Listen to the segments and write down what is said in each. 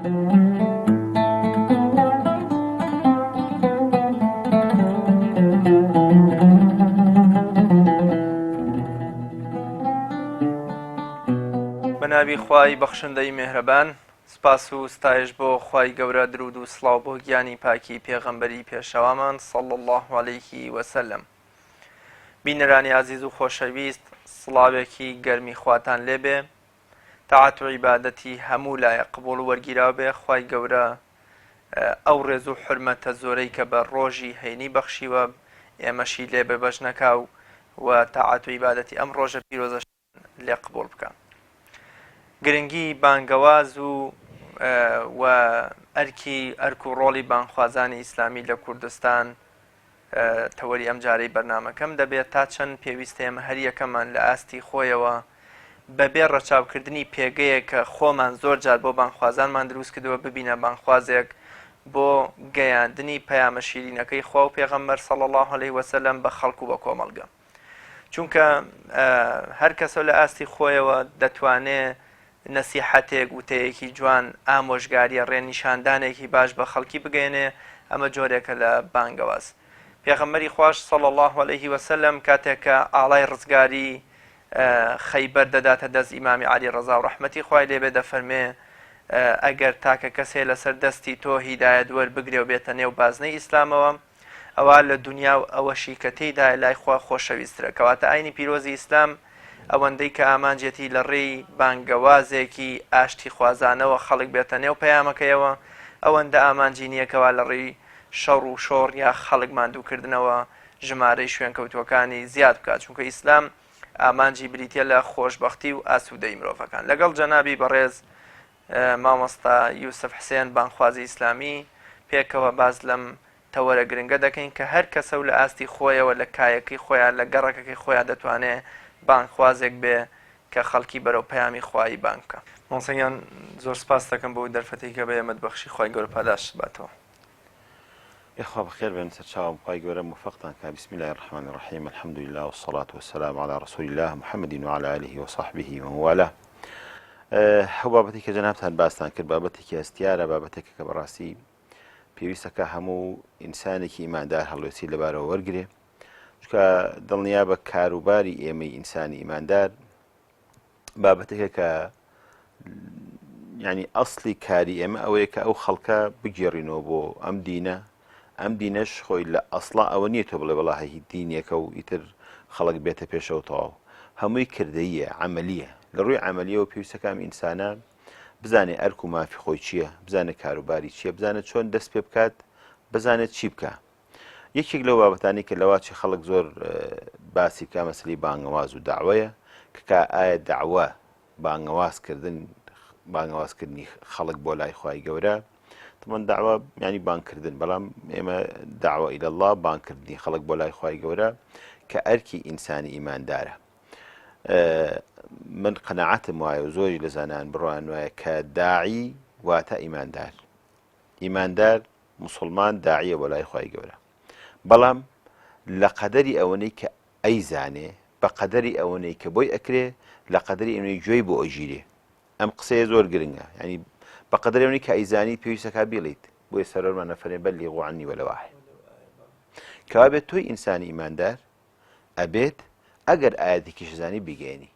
بە ناوی خوای بەخشندەی مێهرەبان سپاس و ستایش بۆ خوای گەورە درود و سڵاو بۆ گیانی پاکی پێغەمبەری پێشەوامان صلی اللە علیه وسلم بینەرانی ئازیز و خۆشەویست سڵاوێکی گەرمی خواتان لێبێ تاعەت و عیبادەتی هەموو لایەک قبوڵ و وەرگیراو بێ خوای گەورە ئەو ڕێز و حورمەتە زۆرەی کە بە ڕۆژی هەینی بەخشیوە ئێمەشی لێ بێبەش نەکا و و تاعەت و عیبادەتی ئەم ڕۆژە پیرۆزەش لێ قبوڵ بکا. گرنگی بانگەواز و و ئەرکی ئەرک و ڕۆڵی بانگخوازانی ئیسلامی لە کوردستان تەوەری ئەمجارەی بەرنامەکەم دەبێت تا چەند پێویستە ئێمە هەریەکەمان لە ئاستی خۆیەوە بەبێ ڕەچاوکردنی پێگەیەک کە خۆمان زۆر جار بۆ بانگخوازانمان دروست کردووە ببینە بانگخوازێک بۆ گەیاندنی پەیامە شیرینەکەی خوا و پێغەمبەر صلی اللە علیه وسلم بە خەڵک و بە کۆمەڵگە. چونکە هەر کەسە لە ئاستی خۆیەوە دەتوانێ نەسیحەتێک، وتەیەکی جوان، ئامۆژگاریە، ڕێنیشاندانێکی باش بە خەڵکی بگەیەنێ، ئەمە جۆرێکە لە بانگەواز. پێغەمبەری خواش صلی اللە علیه وسلم کاتێک کە ئاڵای ڕزگاری خەیبەر دەداتە دەست ئیمامی عەلی ڕەزا و ڕەحمەتی خوای لێ بێ دەفەرمێ ئەگەر تاکە کەسێ لەسەر دەستی تۆ هیدایەت وەربگرێ و بێتە نێو بازنەی ئیسلامەوە، ئەوا لە دونیا و ئەوەشی کە تێیدایە لای خوا خۆشەویسترە، کەواتە ئاینی پیرۆزی ئیسلام ئەوەندەی کە ئامانجیەتی لە ڕێی بانگەوازێکی ئاشتیخوازانەوە خەڵک بێتە نێو پەیامەکەیەوە، ئەوەندە ئامانجی نییە کەوا لە ڕێی شەڕ و شۆڕ یا خەڵک ماندووکردنەوە ژمارەی شوێنکەوتووەکانی زیاد بکات، چونکە ئیسلام ئامانجی بریتیە لە خۆشبەختی و ئاسوودەیی مرۆڤەکان. لەگەڵ جەنابی بەڕێز مامۆستا یوسف حسێن بانگخوازی ئیسلامی پێکەوە باس لەم تەوەرە گرنگە دەکەین کە هەر کەسە و لە ئاستی خۆیەوە لە کایەکەی خۆیان لە گەڕەکەکەی خۆیان دەتوانێ بانگخوازێک بێ کە خەڵکی بەرەو پەیامی خوایی بانگ بکا. مامۆستا گیان زۆر سپاست دەکەم بۆ دەرفەتێک کە بە ئێمەت بەخشی خوای گەورە پاداشتت باتەوە. یاخوا بەخێر بێن سەرچاوم خوای گەورە موفەقتان کا بسم اللە الرحمن الرحیم الحمد للە والصلاة والسلام علی رسول اللە محمد وعلی آله وصحبه ومن والاه ئەو بابەتی کە جەنابتان باستان کرد بابەتێکی هەستیارە بابەتێکە کە بەڕاستی پێویستە کە هەموو ئینسانێکی ئیماندار هەڵوێستی لەبارەوە وەرگێ چکە دڵنیا بە کاروباری ئێمەی ئینسانی ئیماندار بابەتێکە کە ینی ئەسلی کاری ئێمە ئەوەیە کە ئەو خەڵکە بگێڕینەوە بۆ ئەم دینە ئەم دینەش خۆی لە ئەسڵا ئەوە نییە تۆ بڵێ وەڵا هی دینێکە و ئیتر خەڵک بێتە پێشەوە تەواو هەمووی کردەییە عەمەلییە لە ڕووی عەمەلیەوە پێویستەکە ئەم ئینسانە بزانێ ئەرک و مافی خۆی چییە بزانێ کاروباری چییە بزانێت چۆن دەست پێ بکات بزانێت چی بکە یەکێک لەو بابەتانی کە لەواچی خەڵک زۆر باسی بکە مەسلی بانگەواز و داوەیە کە ئایا داوە بانگەواز کردن بانگەواز کردنی خەڵک بۆ لای خوای گەورە تەمان داوا ینی بانکردن بەڵام ئێمە داوە إلى الله بانکردنی خەڵک بۆ لای خوای گەورە کە ئەرکی ئینسانی ئیماندارە من قەنەعاتم وایە و زۆری لە زانان بڕوان وایە کە داعی واتە ئیماندار ئیماندار مسلمان داعیە بۆ لای خوای گەورە بەڵام لە قەدەری ئەوەنەی کە ئەیزانێ بە قەدەری ئەوەنەی کە بۆی ئەکرێ لە قەدەری ئەوەی گوێی بۆ ئەگیرێ ئەم قسەیە زۆر گرنگە یعنی بە قەدەری ئەوەی کە ئەیزانی پێویستەکە بیڵیت بۆیە سەرۆرمان نەفەرێ بەلیغوا عنی وەلەو ئایە کەوابێت تۆی ئینسانی ئیماندار ئەبێت ئەگەر ئاەتێکیش زانی بیگەێنی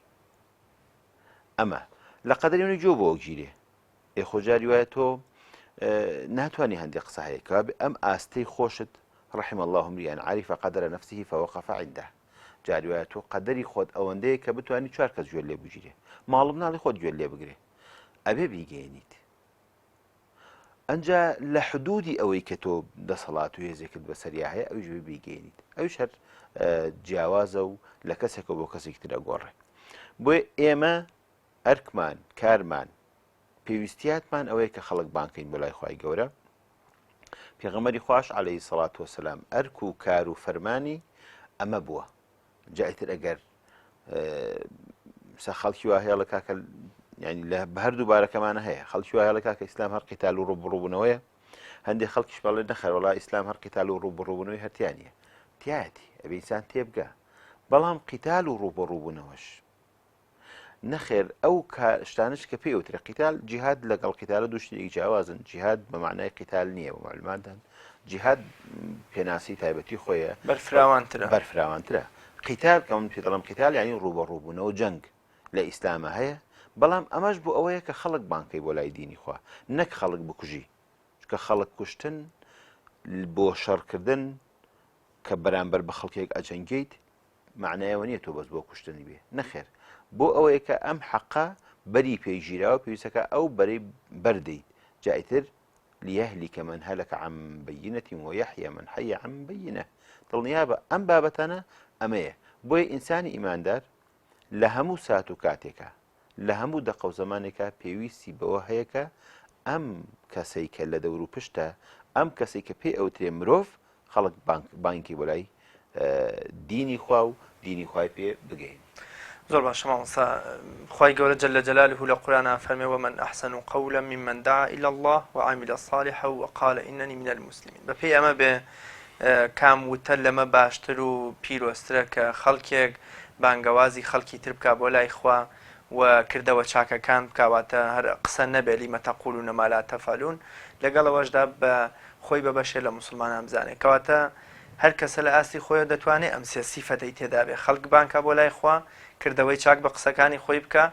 ئەمە لە قەدەری ئەوەی گوێ بۆ ئەگیرێ ئێ خۆ جاری وایە تۆ ناتوانانی هەندێک قسە هەیە کە ئەم ئاستەی خۆشت رحم الله امرئا عرف قدر نفسه فوقف عنده جاری وایە تۆ قەدەری خۆت ئەوەندەیە کە بتوانی چوار کەس گوێ لێ بگیرێ ماڵ مناڵی خۆت گوێ لێ بگرێ ئەبێ بیگەێنیت ئەجا لە حدودی ئەوەی کە تۆ دەسەڵات و هێزێکت بەسەریا هەیە ئەویش بیگەێنیت ئەویش هەر جیاوازە و لە کەسێکەوە بۆ کەسێکی تر ئەگۆڕێ بۆیە ئێمە ئەرکمان، کارمان، پێویستیاتمان ئەوەیە کە خەڵک بانگ کەین بۆ لای خوای گەورە. پێغەمبەری خواش عەلەیهی سەڵات وەسەلام ئەرک و کار و فەرمانی ئەمە بووە. جا ئیتر ئەگەر سە خەڵکی وا هەیە لە کاکە یعنی لە هەردوو بارەکەمانە هەیە خەڵکی وا هەیە لە کاکە ئیسلام هەر قیتال و ڕووبڕووبوونەوەیە هەندێک خەڵکیش بەڵێ نەخەر وڵا ئیسلام هەر قیتال و ڕووبڕووبوونەوەی هەرتیانە تایەتی ئەبێ ئینسان تێبگە بەڵام قیتال و ڕووبەڕووبوونەوەش. نەخێر ئەو شتانش کە پێی وترێ قیتال جیهاد لەگەڵ قیتالە دوو شتێکی جیاوازن جیهاد بە معنای قیتال نییە بە معلوماتدان جیهاد پێناسی تایبەتی خۆیە بەرفراوانترە بەرفراوانترە قیتال کە من پێ دەڵێم قیتال یعنی ڕووبەڕووبوونەوە جەنگ لە ئیسلامە هەیە بەڵام ئەمەش بۆ ئەوەیە کە خەڵک بانکەی بۆ لای دینی خوا نەک خەڵک بکوژی چونکە خەڵک کوشتن بۆ شەڕکردن کە بەرامبەر بە خەڵکێک ئەجەنگیت مەعنای ئەوە نییە تۆ بەس بۆ کوشتنی بێ نەخێر بۆ ئەوەیە کە ئەم حەقە بەری پێی گیراوە پێویستەکە ئەو بەرەی بەردەیت جا ئیتر ليهلك من هلك عن بينة ويحيى من حي عن بينة دڵنیابە ئەم بابەتانە ئەمەیە بۆیە ئینسانی ئیماندار لە هەموو سات و کاتێکا لە هەموو دەقە و زەمانێکا پێویستی بەوە هەیە کە ئەم کەسەی کە لە دەور و پشتە ئەم کەسەی کە پێی ئەوترێ مرۆڤ خەڵک بانکی بۆ لای دینی خوا و دینی خوای پێ بگەین. زۆر باشە مامۆستا خوای گەورە جل جلاله لە قورئانا فەرمێ ومن احسن قولا ممن دعا الى الله وعمل صالحا وقال انني من المسلمین بەپێی ئەمە بێ کام وتە لەمە باشتر و پیرۆزترە کە خەڵکێک بانگەوازی خەڵکی تر بکا بۆ لای خوا و کردەوە چاکەکان بکا واتە هەر قسە نەبێ لم تقولون ما لا تفعلون لەگەڵ ئەوەشدا بە خۆی بە بەشێ لە موسڵمانان بزانێ کەواتە هەر کەسە لە ئاستی خۆیەوە دەتوانێ ئەم سێ سیفەتەی تێدا بێ خەڵک بانگ کا بۆ لای خوا کردەوەی چاک بە قسەکانی خۆی بکا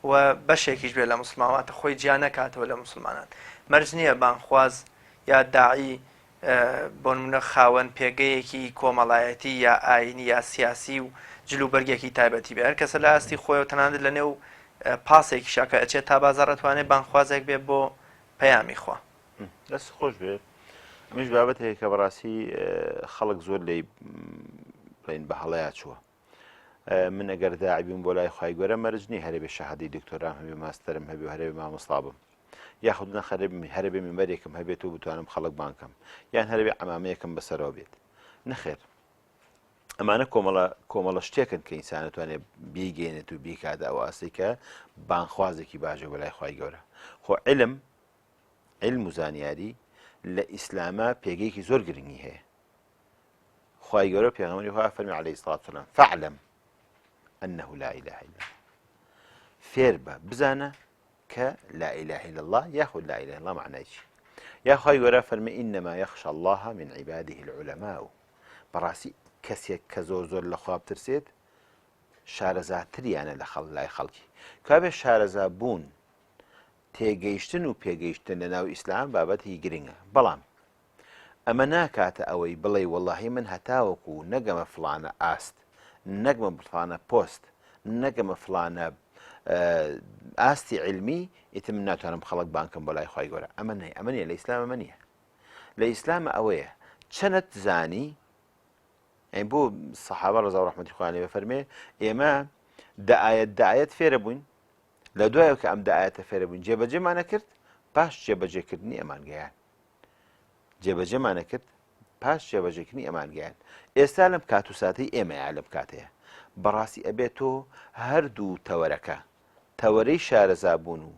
و بەشێکیش بێ لە موسڵمان واتە خۆی جیا نەکاتەوە لە موسڵمانان مەرج نییە بانگخواز یا داعی بۆ نمونە خاوەن پێگەیەکی کۆمەڵایەتی یا ئاینی یا سیاسی و جل و بەرگێکی تایبەتی بێ هەر کەسە لە ئاستی خۆیەوە تەنانەت لە نێو پاسێکیشا کە ئەچێت تا بازاڕ ئەتوانێت بانگخوازێک بێ بۆ پەیامی خوا. دەست خۆش بێ ئەمیش بابەتێک کە بەڕاستی خەڵک زۆر لی بڵین بە هەڵەیە چووە من ئەگەر داعی بم بۆ لای خوای گەورە مەرج نی هەرەبێ شەهادەی دکتۆرام هەبێ ماستەرم هەبێ و هەرەبێ مامۆستا بم یاخود نەخەرێ هەرەبێ مێمبەرێکم هەبێت و بتوانم خەڵک بانکەم یان هەرەبێ عەمامەیەکم بەسەرەوە بێت نەخێر ئەمانە کۆمەڵە کۆمەڵە شتێکن کە ئینسان توانێت بیگەێنێت و بیکات ئەو ئاستێک کە بانخوازێکی باشە بەلای خوای گەورە خۆ علم علم و زانیاری لە ئیسلامە پێگەیەکی زۆر گرنگی هەیە خوای گەورە پێغەمبەری خوا فەرمی علیه الصلاة والسلام فاعلم انه لا اله الا الله فێر بە بزانە کە لا اله الا الله یاخود لا اله الا الله معنای چی یا خوای گەورە فەرمی انما يخشى الله من عباده العلماء بەڕاستی کەسێک کە زۆر زۆر لە خوا بترسێت شارەزاتریانە لە خەڵ لای خەڵکی کابێ شارەزا بوون تێگەیشتن و پێگەیشتن لە ناو ئیسلام بابەتی گرنگە بەڵام ئەمە ناکاتە ئەوەی بڵێی وەڵاهی من هەتاوەکو نەگەمە فڵانە ئاست، نەگمە فڵانە پۆست، نەگەمە فڵانە ئاستی عیلمی ئیتر من ناتوانم خەڵک بانکەم بۆ لای خوای گەورە. ئەمە نەی ئەمە نیە لە ئیسلام ئەمە نیە. لە ئیسلام ئەوەیە چەنت زانی ئەی بۆ سەحابە ڕەزا و ڕەحمەتی خوایان لێ فەرمێ ئێمە دە ئایەت دە ئایەت فێرە بووین لە دوایەوە کە ئەم دە ئایەتە فێرە بووین جێبەجێمانە کرد پاش جێبەجێکردنی ئەمانگەیان جێبەجێمان ئەکرد پاش جێبەجێکردنی ئەمان گەیان ئێستا لەم کات و ساتەی ئێمەیە لەم کاتەیە بەڕاستی ئەبێت تۆ هەردوو تەوەرەکە تەوەرەی شارەزابوون و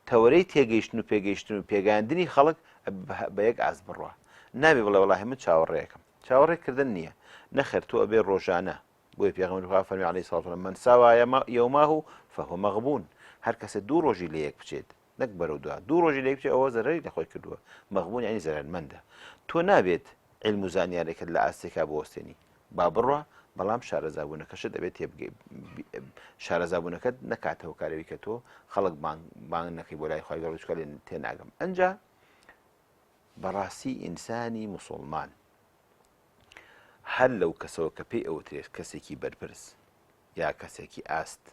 تەوەرەی تێگەیشتن و پێگەیشتن و پێگەاندنی خەڵک بە یەک ئاست بڕوا نابێ بڵێ وەڵاهی من چاوەڕێیەکەم چاوەڕێکردن نییە نەخێر تۆ ئەبێ ڕۆژانە بۆیە پێغەمبەری خوا فەرمی عەلەیهی سڵات وسلام من ساوا یەوماه فهو مغبون هەر کەسە دوو ڕۆژی لە یەک بچێت نەک بەرەو دوا دوو ڕۆژی لە یەک بچێت ئەوە زەرەری لە خۆی کردووە مەغبون یعنی زەرەرمەندە تۆ نابێت علم و زانیارێکت لە ئاستێکا بوەستێنی با بڕوا بەڵام شارەزابوونەکەشت دەبێت تێبگەی شارەزابوونەکەت نەکاتە هۆکارەوەی کە تۆ خەڵک بانگ بانگ نەکەی بۆ لای خوای گەورە چونکە لێ تێناگەم ئەنجا بەڕاستی ئینسانی موسڵمان هەر لەو کەسەوە کە پێی ئەوترێت کەسێکی بەرپرس یا کەسێکی ئاست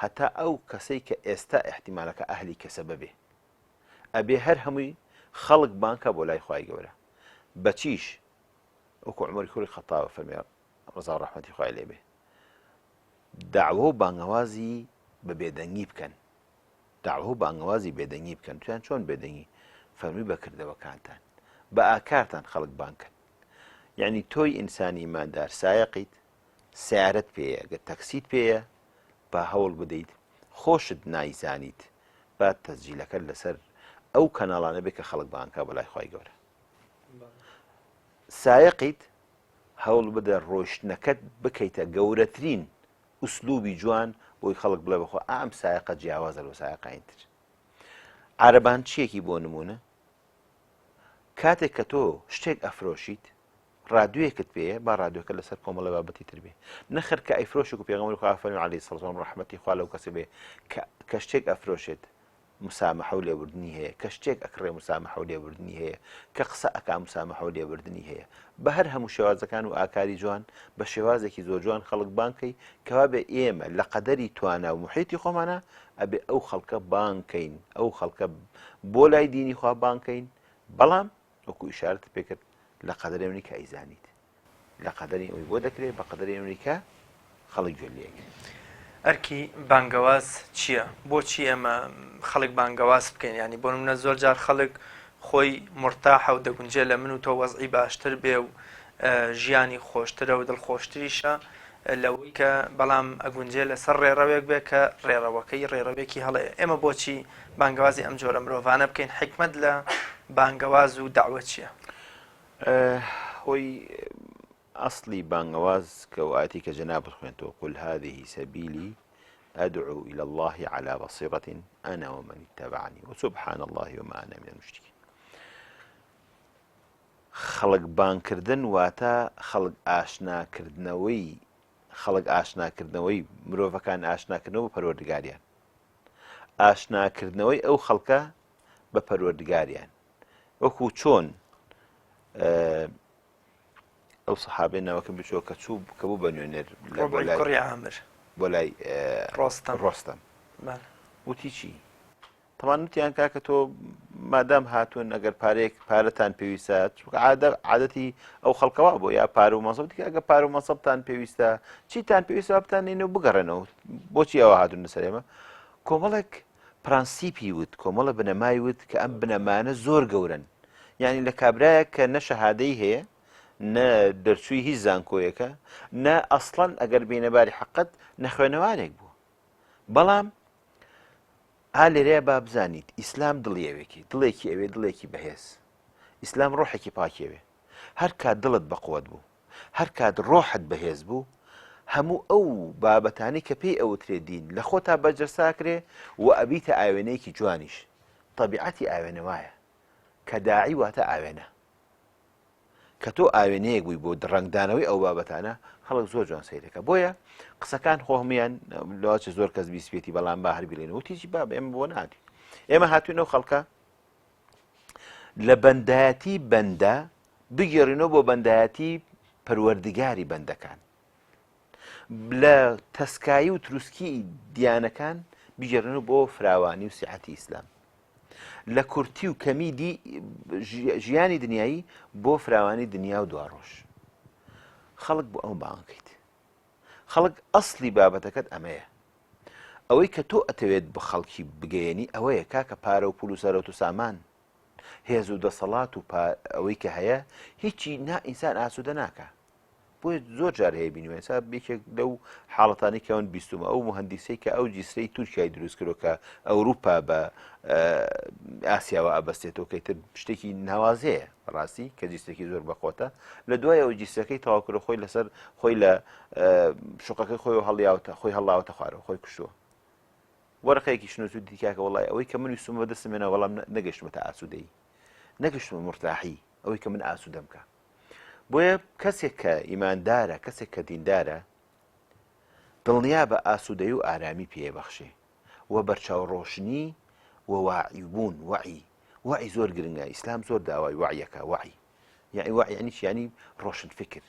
هەتا ئەو کەسەی کە ئێستا ئیحتیمالەکە ئەهلی کەسەبە بێ ئەبێ هەر هەمووی خەڵک بانکە بۆ لای خوای گەورە بەچیش وەکو عومەری کوڕی خەتاب فەرمی ڕەزا و ڕەحمەتی خوای لێ بێ داوە و بانگەوازی بە بێدەنگی بکەن داوە و بانگەوازی بێدەنگی بکەن تویان چۆن بێدەنگی فەرمی بە کردەوەکانتان بە ئاکارتان خەڵک بانکەن یعنی تۆی ئینسانی ئیماندار سایەقیت سەیارەت پێیە گەر تەکسیت پێیە با هەوڵ بدەیت خۆشت نایزانیت با تەسجیلەکەت لەسەر ئەو کەناڵانە بێت کە خەڵک بانکا بەلای خوای گەورە سایەقیت هەوڵ بدە ڕۆشتنەکەت بکەیتە گەورەترین ئوسلوبی جوان بۆی خەڵک بڵێ بەخۆ ئام سایەقە جیاوازە لەو سایەقانی تر. عارەبانچییەکی بۆ نموونە کاتێک کە تۆ شتێک ئەفرۆشیت ڕادوێکت پێیە با ڕادوێکە لەسەر کۆمەڵە بابەتی تر بێ نەخر کە ئەیفرۆشێک و پێغەمبەری خوا فەرمی عەلەیهی سڵات وسلام ڕەحمەتی خوا لەو کەسە بێ کە شتێک ئەفرۆشێت مسامحە و لێبوردنی هەیە کە شتێک ئەکڕێ مسامحە و لێبوردنی هەیە کە قسە ئەکا مسامحە و لێبوردنی هەیە بە هەر هەموو شێوازەکان و ئاکاری جوان بە شێوازێکی زۆر جوان خەڵک بانگ کەی کەوا بێ ئێمە لە قەدەری توانا و محیتی خۆمانە ئەبێ ئەو خەڵکە بانگ کەین ئەو خەڵکە بۆ لای دینی خوا بانگ کەین بەڵام وەکو ئیشارەت پێکرد لە قەدەری ئەوەی کە ئەیزانیت لە قەدەری ئەوەی بۆ دەکرێت بە قەدەری ئەوەی کە خەڵک گوێ لێ ئەگرێت. ئەرکی بانگەواز چییە؟ بۆچی ئێمە خەڵک بانگەواز بکەین؟ یانی بۆ نمونە زۆر جار خەڵک خۆی مورتاحە و دەگونجێ لە من و تۆ وەزعی باشتر بێ و ژیانی خۆشترە و دڵخۆشتریشە لەوەی کە بەڵام ئەگونجێ لەسەر ڕێڕەوێک بێ کە ڕێڕەوەکەی ڕێڕەوێکی هەڵەیە. ئێمە بۆچی بانگەوازی ئەم جۆرە مرۆڤانە بکەین؟ حیکمەت لە بانگەواز و دەعوە چییە؟ هۆی ئەسڵی بانگەواز کە ئەو ئایەتەی کە جەنابت خوێندتەوە، قل هذه سبیلی ادعو الی اللە علی بصیرة انا ومن اتبعنی وسبحان اللە وما انا من المشرکین. خەڵک بانگکردن واتە خەڵک ئاشناکردنەوەی خەڵک ئاشناکردنەوەی مرۆڤەکان ئاشناکردنەوە بە پەروەردگاریان ئاشناکردنەوەی ئەو خەڵکە بە پەروەردگاریان وەکو چۆن ئەو سەحابەی ناوەکەم بچووە کە چوو کە بوو بە نوێنەر لە بۆ لای کوڕی عامر بۆ لای ڕۆستەم ڕۆستەم وتی چی تەمان وتیان کاکە تۆ مادام هاتوون ئەگەر پارێک پارەتان پێویستە عادە عادەتی ئەو خەڵکەوە بۆ یا پارە و مەسەب دیکە ئەگە پارە و مەسەبتان پێویستە چیتان پێویستە بتان نین و بگەڕێنەوە بۆچی ئەوە هاتوون لەسەر ئێمە کۆمەڵێک پرەنسیپی وت، کۆمەڵە بنەمای وت کە ئەم بنەمانە زۆر گەورەن. یانی لە کابرایەک کە نە شەهادەی هەیە، نە دەرچووی هیچ زانکۆیەکە، نە ئەسڵەن ئەگەر بێینە باری حەقت نەخوێنەوارێک بووە. بەڵام ئا لێرەیە با بزانیت ئیسلام دڵی ئەوێکی، دڵێکی ئەوێ دڵێکی بەهێز. ئیسلام ڕۆحێکی پاکی ئەوێ. هەر کات دڵت بەقوەت بوو، هەر کات ڕۆحت بەهێز بوو، هەموو ئەو بابەتانەی کە پێی ئەوترێ دین لە خۆتا بەرجەستە ئەکرێ و ئەبیتە ئاوێنەیەکی جوانیش. تەبیعەتی ئاوێنە وایە. کە داعی واتە ئاوێنە. کە تۆ ئاوێنەیەک بووی بۆ ڕەنگدانەوەی ئەو بابەتانە، خەڵک زۆر جوان سەیرەکە. بۆیە قسەکان خۆ هەموویان لەوەچە زۆر کەس بیستبێتی بەڵام با هەر بیڵێن. وتیشی بابە ئێمە بۆ نەهاتوین. ئێمە هاتوین ئەو خەڵکە لە بەندایەتی بەندە بگێڕینەوە بۆ بەندایەتی پەروەردگاری بەندەکان لە تەسکایی و تروسکی دیانەکان بگێڕنەوە بۆ فراوانی و سیحەتی ئیسلام لە کورتی و کەمی دی ژیانی دنیایی بۆ فراوانی دنیا و دواڕۆژ خەڵک بۆ ئەو بانکەیت خەڵک ئەسڵی بابەتەکەت ئەمەیە ئەوەی کە تۆ ئەتەوێت بە خەڵکی بگەیەنی ئەوەیە کاکە پارە و پول و سەرەوت و سامان هێز و دەسەڵات و ئەوەی کە هەیە هیچی نا ئینسان ئاسوودە ناکە بۆیە زۆر جار هەیە بینیوە ئێستا یەکێک لەو حاڵەتانی کە من بیستومە ئەو مهندیسەی کە ئەو جیسرەی تورکیای دروست کردو کە ئەوروپا بە ئاسیاوە ئەبەستێتەوە کە ئیتر شتێکی ناوازەیە ڕاستی کە جیسرێکی زۆر بەقوەتە لە دوای ئەو جیسرەکەی تەواو کردو خۆی لەسەر خۆی لە شوقەکەی خۆی هەڵیاوتە خۆی هەڵاوتە خوارەوە خۆی کوشتووە وەرەقەیەکی شنوت و کاکە وڵی ئەوەی کە من ویستم بەدەستم هێنا بەڵام نەگەشتمەتە ئاسوودەیی نەگەشتمە مرتاحی ئەوەی کە من ئاسوودەم کە بۆیە کەسێک کە ئیماندارە کەسێک کە دیندارە دڵنیا بە ئاسوودەی و ئارامی پێبەخشێ و بەرچاو ڕۆشنی و واعی بوون وەعی وەعی زۆر گرنگە ئیسلام زۆر داوای وەعیەکە وەعی یعنی وەعی یعنی چی یعنی ڕۆشن فکر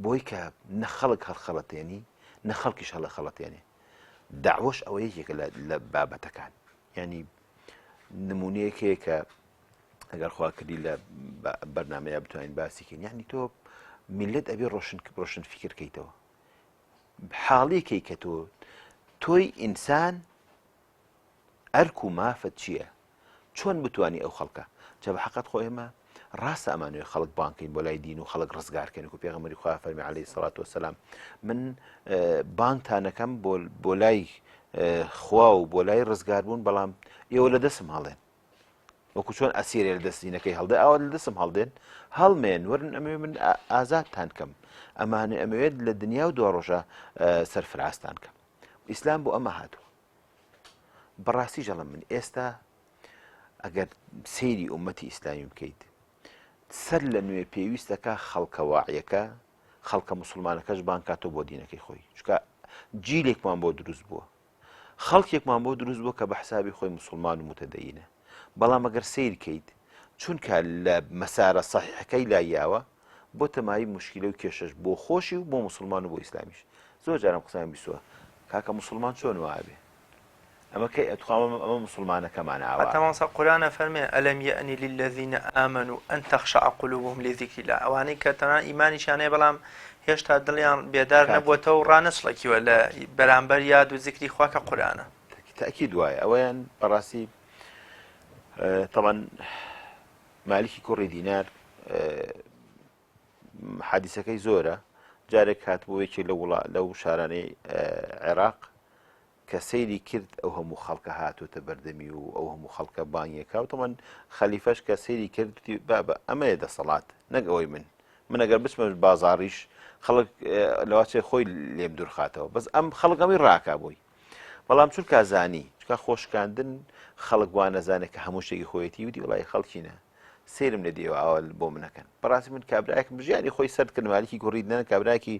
بۆی کە نە خەڵک هەڵخەڵەتێنی نە خەڵکیش هەڵەخەڵەتێنێ داوەش ئەوە یەکێکە لە بابەتەکان ینی نمونەیەک هەیە کە ئەگەر خوا کردی لە بەرنمەیە بتوانین باسیکەین یعنی تۆ میلەت ئەبێ ڕۆشن ڕۆشن فکرکەیتەوە حاڵی کەی کە تۆ تۆی ئینسان ئەرک و مافت چییە؟ چۆن بتانی ئەو خەڵکە جا بە حەقت خۆ ئێمە ڕاستە ئەمانوێ خەڵک بانکەین بۆ لای دین و خەڵک ڕزگارکەن و پێغەمبەری خوا فەرمی عەلەیهی سەڵات وەسەلام من بانگتانەکەم بۆ لای خوا و بۆ لای ڕزگاربوون بەڵام ئێوە لە دەستم هەڵێن وەکو چۆن ئەسیرێ لە دەست زینەکەی هەڵدێ ئاوا لە دەستم هەڵدێن هەڵمێن وەرن ئەمەوێ من ئازادتان کەم ئەمانێ ئەمەوێت لە دنیا و دوا ڕۆژە سەرفراستان کەم. ئیسلام بۆ ئەمە هاتووە بەڕاستی ژەڵم من ئێستا ئەگەر سەیری ئومەتی ئیسلامی بکەیت سەر لە نوێ پێویستەکە خەڵکە واعیەکە خەڵکە مسلمانەکەش بانکاتەوە بۆ دینەکەی خۆی چکە جیلێکمان بۆ دروست بووە خەڵکێکمان بۆ دروست بووە کە بە حسابی خۆی مسلمان و متدەینە بەڵام ئەگەر سەیر کەیت چونکە لە مەسارە سەحیحەکەی لایاوە بۆتە مایەی موشکیلە و کێشەش بۆ خۆشی و بۆ موسڵمان و بۆ ئیسلامیش. زۆر جار ئەم قسەیان بیستووە کاکە موسڵمان چۆن وا ئەبێ؟ ئەمە کەی ئەتخوا ئەمە موسڵمانەکەمانە ئاوا حتی مامۆستا قورئان ئەفەرمێ الم یأن للذین آمنوا ان تخشع قلوبهم لذکر اللە ئەوانەی کە تەنانەت ئیمانیشیان هەیە بەڵام هێشتا دڵیان بێدار کاتی نەبووەتەوە و ڕانەچڵەکیوە لە بەرامبەر یاد و زیکری خوا کە قورئانە. تەئکید وایە ئەوەیان بەڕاستی تەبعەن مالیکی کوڕی دینار حادیسەکەی زۆرە جارێک هاتبوو یەکێ لە وڵا لەو شارانەی عێراق کە سەیری کرد ئەو هەموو خەڵکە هاتوتە بەردەمی و ئەو هەموو خەڵکە بانگێکا و تەمان خەلیفەش کە سەیری کرد بابە ئەمەیە دەسەڵات نەک ئەوەی من من ئەگەر بچمە بازاڕیش خەڵک لەواچێ خۆی لێم دوورخاتەوە بەس ئەم خەڵک ئەمەی ڕاکا بۆی بەڵام چونکا زانی چکا خۆشکاندن خەڵک وا نەزانێت کە هەموو شتێکی خۆیەتی وتی وڵی خەڵکینە سێرم لە دێوە ئاوا بۆ منەکەن بەڕاستی من کابراایەکم ژیانی خۆی سەر کرد مالکی کوڕی نەن کابراکی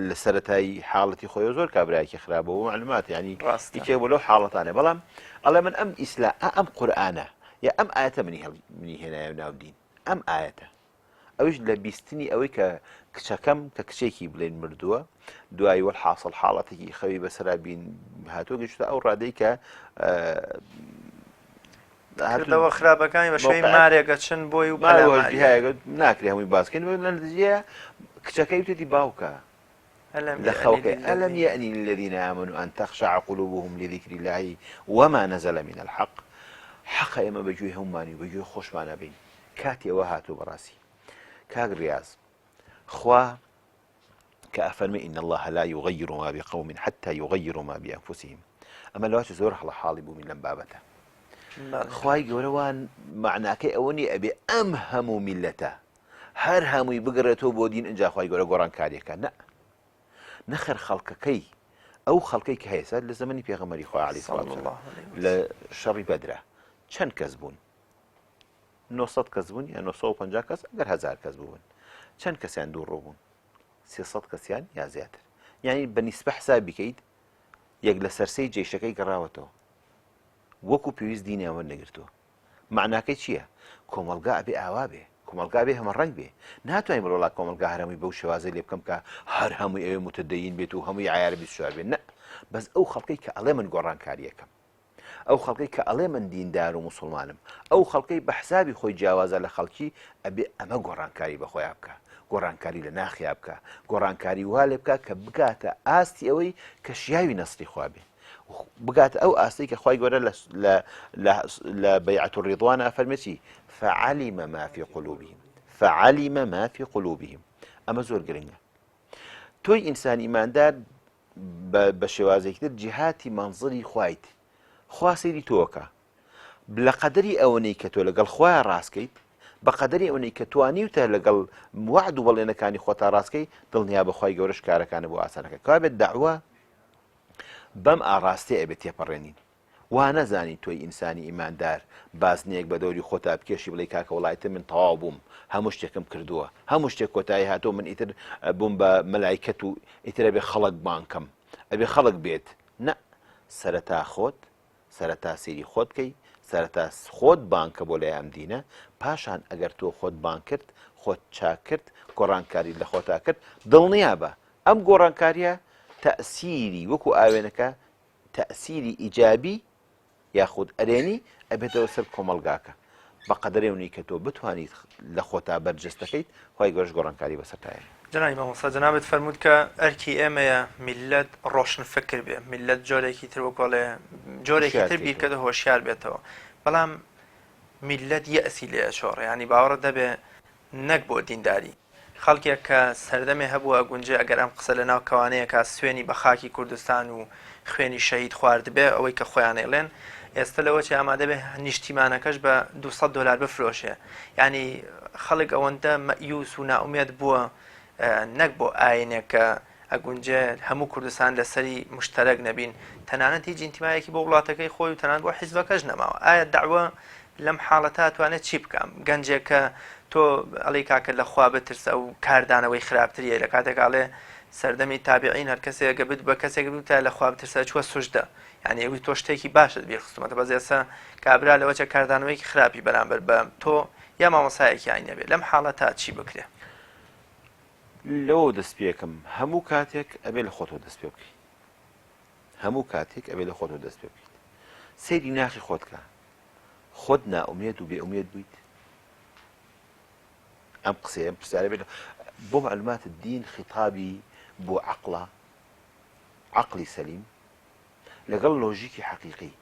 لە سەتایی حاڵەتی خۆی زۆر کابراایکی خراپە بۆ معلومات ینی ڕاستێک بۆ لەو حاڵەتانە بەڵام ئەڵێ من ئەم ئیسلا ئەم قورآانە یا ئەم ئاەتە منی هەڵ منی هێنایە ناو دین ئەم ئاەتە ئەویش لە بیستنی ئەوەی کە کچەکەم کە کچێکی بڵێن مردووە دوایی وەل حاصل حاڵەتێکی خەوی بەسەرا بین هاتووە گەشتە ئەو ڕادەی کە کردەوە خراپەکانی بە شێوەی مارێک ئەچن بۆی و ناکرێ هەمووی باسکەین لە کچەکەی وتێتی باوکە لە خەوەکەی ألم يأن للذين آمنوا أن تخشع قلوبهم لذكر الله وما نزل من الحق حەقە ئێمە بەگوێی هەموومانی و بەگوێی خۆشمانە بین کاتی ئەوە هاتوو بەڕاستی کاک ڕیاز خوا کە ئەفەرمێ إن الله لا يغير ما بقوم حتى يغيروا ما بأنفسهم ئەمە لەواچ زۆر هەڵە حاڵی بووین لەم بابەتە خوای گەورەوان معناکەی ئەوە نیە ئەبێ ئەم هەموو میلەتە هەر هەمووی بگەڕێتەوە بۆ دین ئینجا خوای گەورە گۆڕانکاریەکە نە نەخێر خەڵکەکەی ئەو خەڵکەی کە هەیە لە زمانی پێغەمبەری خوا عەلەیهی سڵات لە شەڕی بەدرا چەند کەس بوون 900 کەس بوون یا 950 کەس ئەگەر هزار کەس بوون چەند کەسیان دوو ڕوو بوون 300 کەسیان یا زیاتر یعنی بە نیسبە حساب بکەیت یەک لە سەرسەی جێشەکەی گەڕاوەتەوە وەکو پێویست دینیان وەرنەگرتووە مەعناکەی چییە؟ کۆمەڵگا ئەبێ ئاوا بێ، کۆمەڵگا ئەبێ هەمەڕەنگ بێ. ناتوانین بڵێ وەڵا کۆمەڵگا هەر هەمووی بەو شێوازەی لێ بکەم کە هەر هەمووی ئەوێ متدەین بێت و هەمووی عەیار 24 بێ. نە، بەس ئەو خەڵکەی کە ئەڵێ من گۆڕانکارییەکەم، ئەو خەڵکەی کە ئەڵێ من دیندار و موسڵمانم، ئەو خەڵکەی بە حسابی خۆی جیاوازە لە خەڵکی، ئەبێ ئەمە گۆڕانکاری بە خۆیا بکا، گۆڕانکاری لە ناخیا بکا، گۆڕانکاری وا لێ بکا کە بگاتە ئاستی ئەوەی کە شیاوی نەسری خوا بێ. بگاتە ئەو ئاستەی کە خوای گەورە لە بەیعەت الرضوان ئەفەرمێ چی فعلم ما في قلوبهم فعلم ما في قلوبهم ئەمە زۆر گرنگە تۆی ئینسان ئیماندار بە شێوازێکی تر جیهاتی مەنزڵی خوایت خوا سەیری تۆکە لە قەدەری ئەوەنەی کە تۆ لەگەڵ خوایە ڕاستکەیت بە قەدەری ئەوەی کە توانیوتە لەگەڵ وعد و بەڵێنەکانی خۆتا ڕاستکەی دڵنیا بەخوای گەورەش کارەکانە بۆ ئاسانەکە کابێت داوا بەم ئاڕاستەیە ئەبێ تێپەڕێنین. وا نەزانی تۆی ئینسانی ئیماندار بازنەیەک بە دەوری خۆتا بکێشی بڵێی کاکە وەڵا ئیتر من تەواو بووم هەموو شتێکم کردووە هەموو شتێک کۆتایی هاتووە من ئیتر بووم بە مەلایکەت و ئیتر ئەبێ خەڵک بانگ کەم ئەبێ خەڵک بێت نا سەرەتا خۆت سەرەتا سەیری خۆت بکەی سەرەتا خۆت بانگ کە بۆ لای ئەم دینە پاشان ئەگەر تۆ خۆت بانگ کرد خۆت چاک کرد گۆڕانکاری لە خۆتا کرد دڵنیابە ئەم گۆڕانکاریە تەئسیری وەکو ئاوێنەکە تەئسیری ئیجابی یاخود ئەرێنی ئەبێتەوە سەر کۆمەڵگاکە بە قەدەرێونی کە تۆ بتوانیت لە خۆتا بەرجەستەکەیت خوای گەورەش گۆڕانکاری بەسەرتا هێنێ. جەنابی مامۆستا جەنابت فەرمووت کە ئەرکی ئێمەیە میللەت ڕۆشن فکر بێ میللەت جۆرێکی تر وەکو ئەڵێ جۆرێکی هۆشیار تر کەیتەوە. بیرکەتەوە هۆشیار بێتەوە بەڵام میللەت یەئسی لێ ئەچۆڕێ یانی باوەڕت نەبێ نەک بۆ دینداری خەڵکێک کە سەردەمێ هەبووە ئەگونجێ ئەگەر ئەم قسە لە ناو کەوانەیەکا سوێنی بە خاکی کوردستان و خوێنی شەهید خواردبێ ئەوەی کە خۆیان ئەیڵێن ئێستە لەوە چێ ئامادە بێ نیشتیمانەکەش بە 200 دۆلار بفرۆشێ یعنی خەڵک ئەوەندە مەئیوس و نائومێد بووە نەک بۆ ئاینێک کە ئەگونجێ هەموو کوردستان لەسەری مشتەرەک نەبین تەنانەت هیچ ئینتیمایەکی بۆ وڵاتەکەی خۆی و تەنانەت بۆ حیزبەکەش نەماوە ئایا دەعوە لەم حاڵەتە ئەتوانێت چی بکا گەنجێک کە تۆ ئەڵێی کاکە لە خوا بترسە و کاردانەوەی خراپتریە لە کاتێک ئەڵێ سەردەمی تابعین هەر کەسێک گە بت بە کەسێک بوتە لە خوا بترسە چوە سوژدە یعنی ئەوی تۆ شتێکی باشت بیر خستومەتە بەس ئێستا کابرا لەوەچە کاردانەوەیەکی خراپی بەرامبەر بە تۆ یا مامۆسایەکی ئاینی نەبێت لەم حاڵەتە چی بکرێ؟ لەوەوە دەست پێکەم هەموو کاتێک ئەبێ لە خۆتەوە دەست پێ بکەی هەموو کاتێک ئەبێ لە خۆتەوە دەست پێ بکەیت سەیری ناخی خۆت کە خۆت نائومێد و بێئومێد بوویت ئەم قسەیە ئەم پرسیارە بێت بۆ معلومات دین خیتابی بۆ عەقڵە عەقڵی سەلیم لەگەڵ لۆژیکی حەقیقی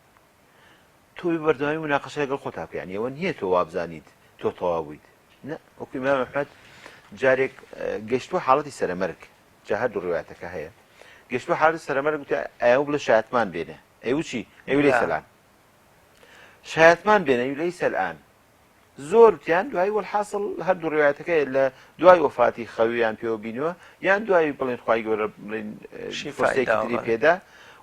تۆ بەردەوامی مناقەشە لەگەڵ خۆتا بکە یعنی ئەوە نییە تۆ وابزانیت تۆ تەواو بوویت نە وەکو ئیمام ئەحمەد جارێک گەشتووە حاڵەتی سەرەمەرگ جا هەردوو ڕوایەتەکە هەیە گەشتووە حاڵەتی سەرەمەرگ وتی ئەو بڵێ شایەتمان بێنێ ئەی چی ئەی لەیسە الآن شایەتمان بێنە ئەی لەیسە الآن زۆر وتیان دوایی وەلحاسڵ هەردوو ڕوایەتەکە لە دوای وەفاتی خەویان پێوە بینیوە یان دوایی بڵێن خوای گەورە بڵێن شیفای فرسێکی داوە تری بەڵێ. پێدا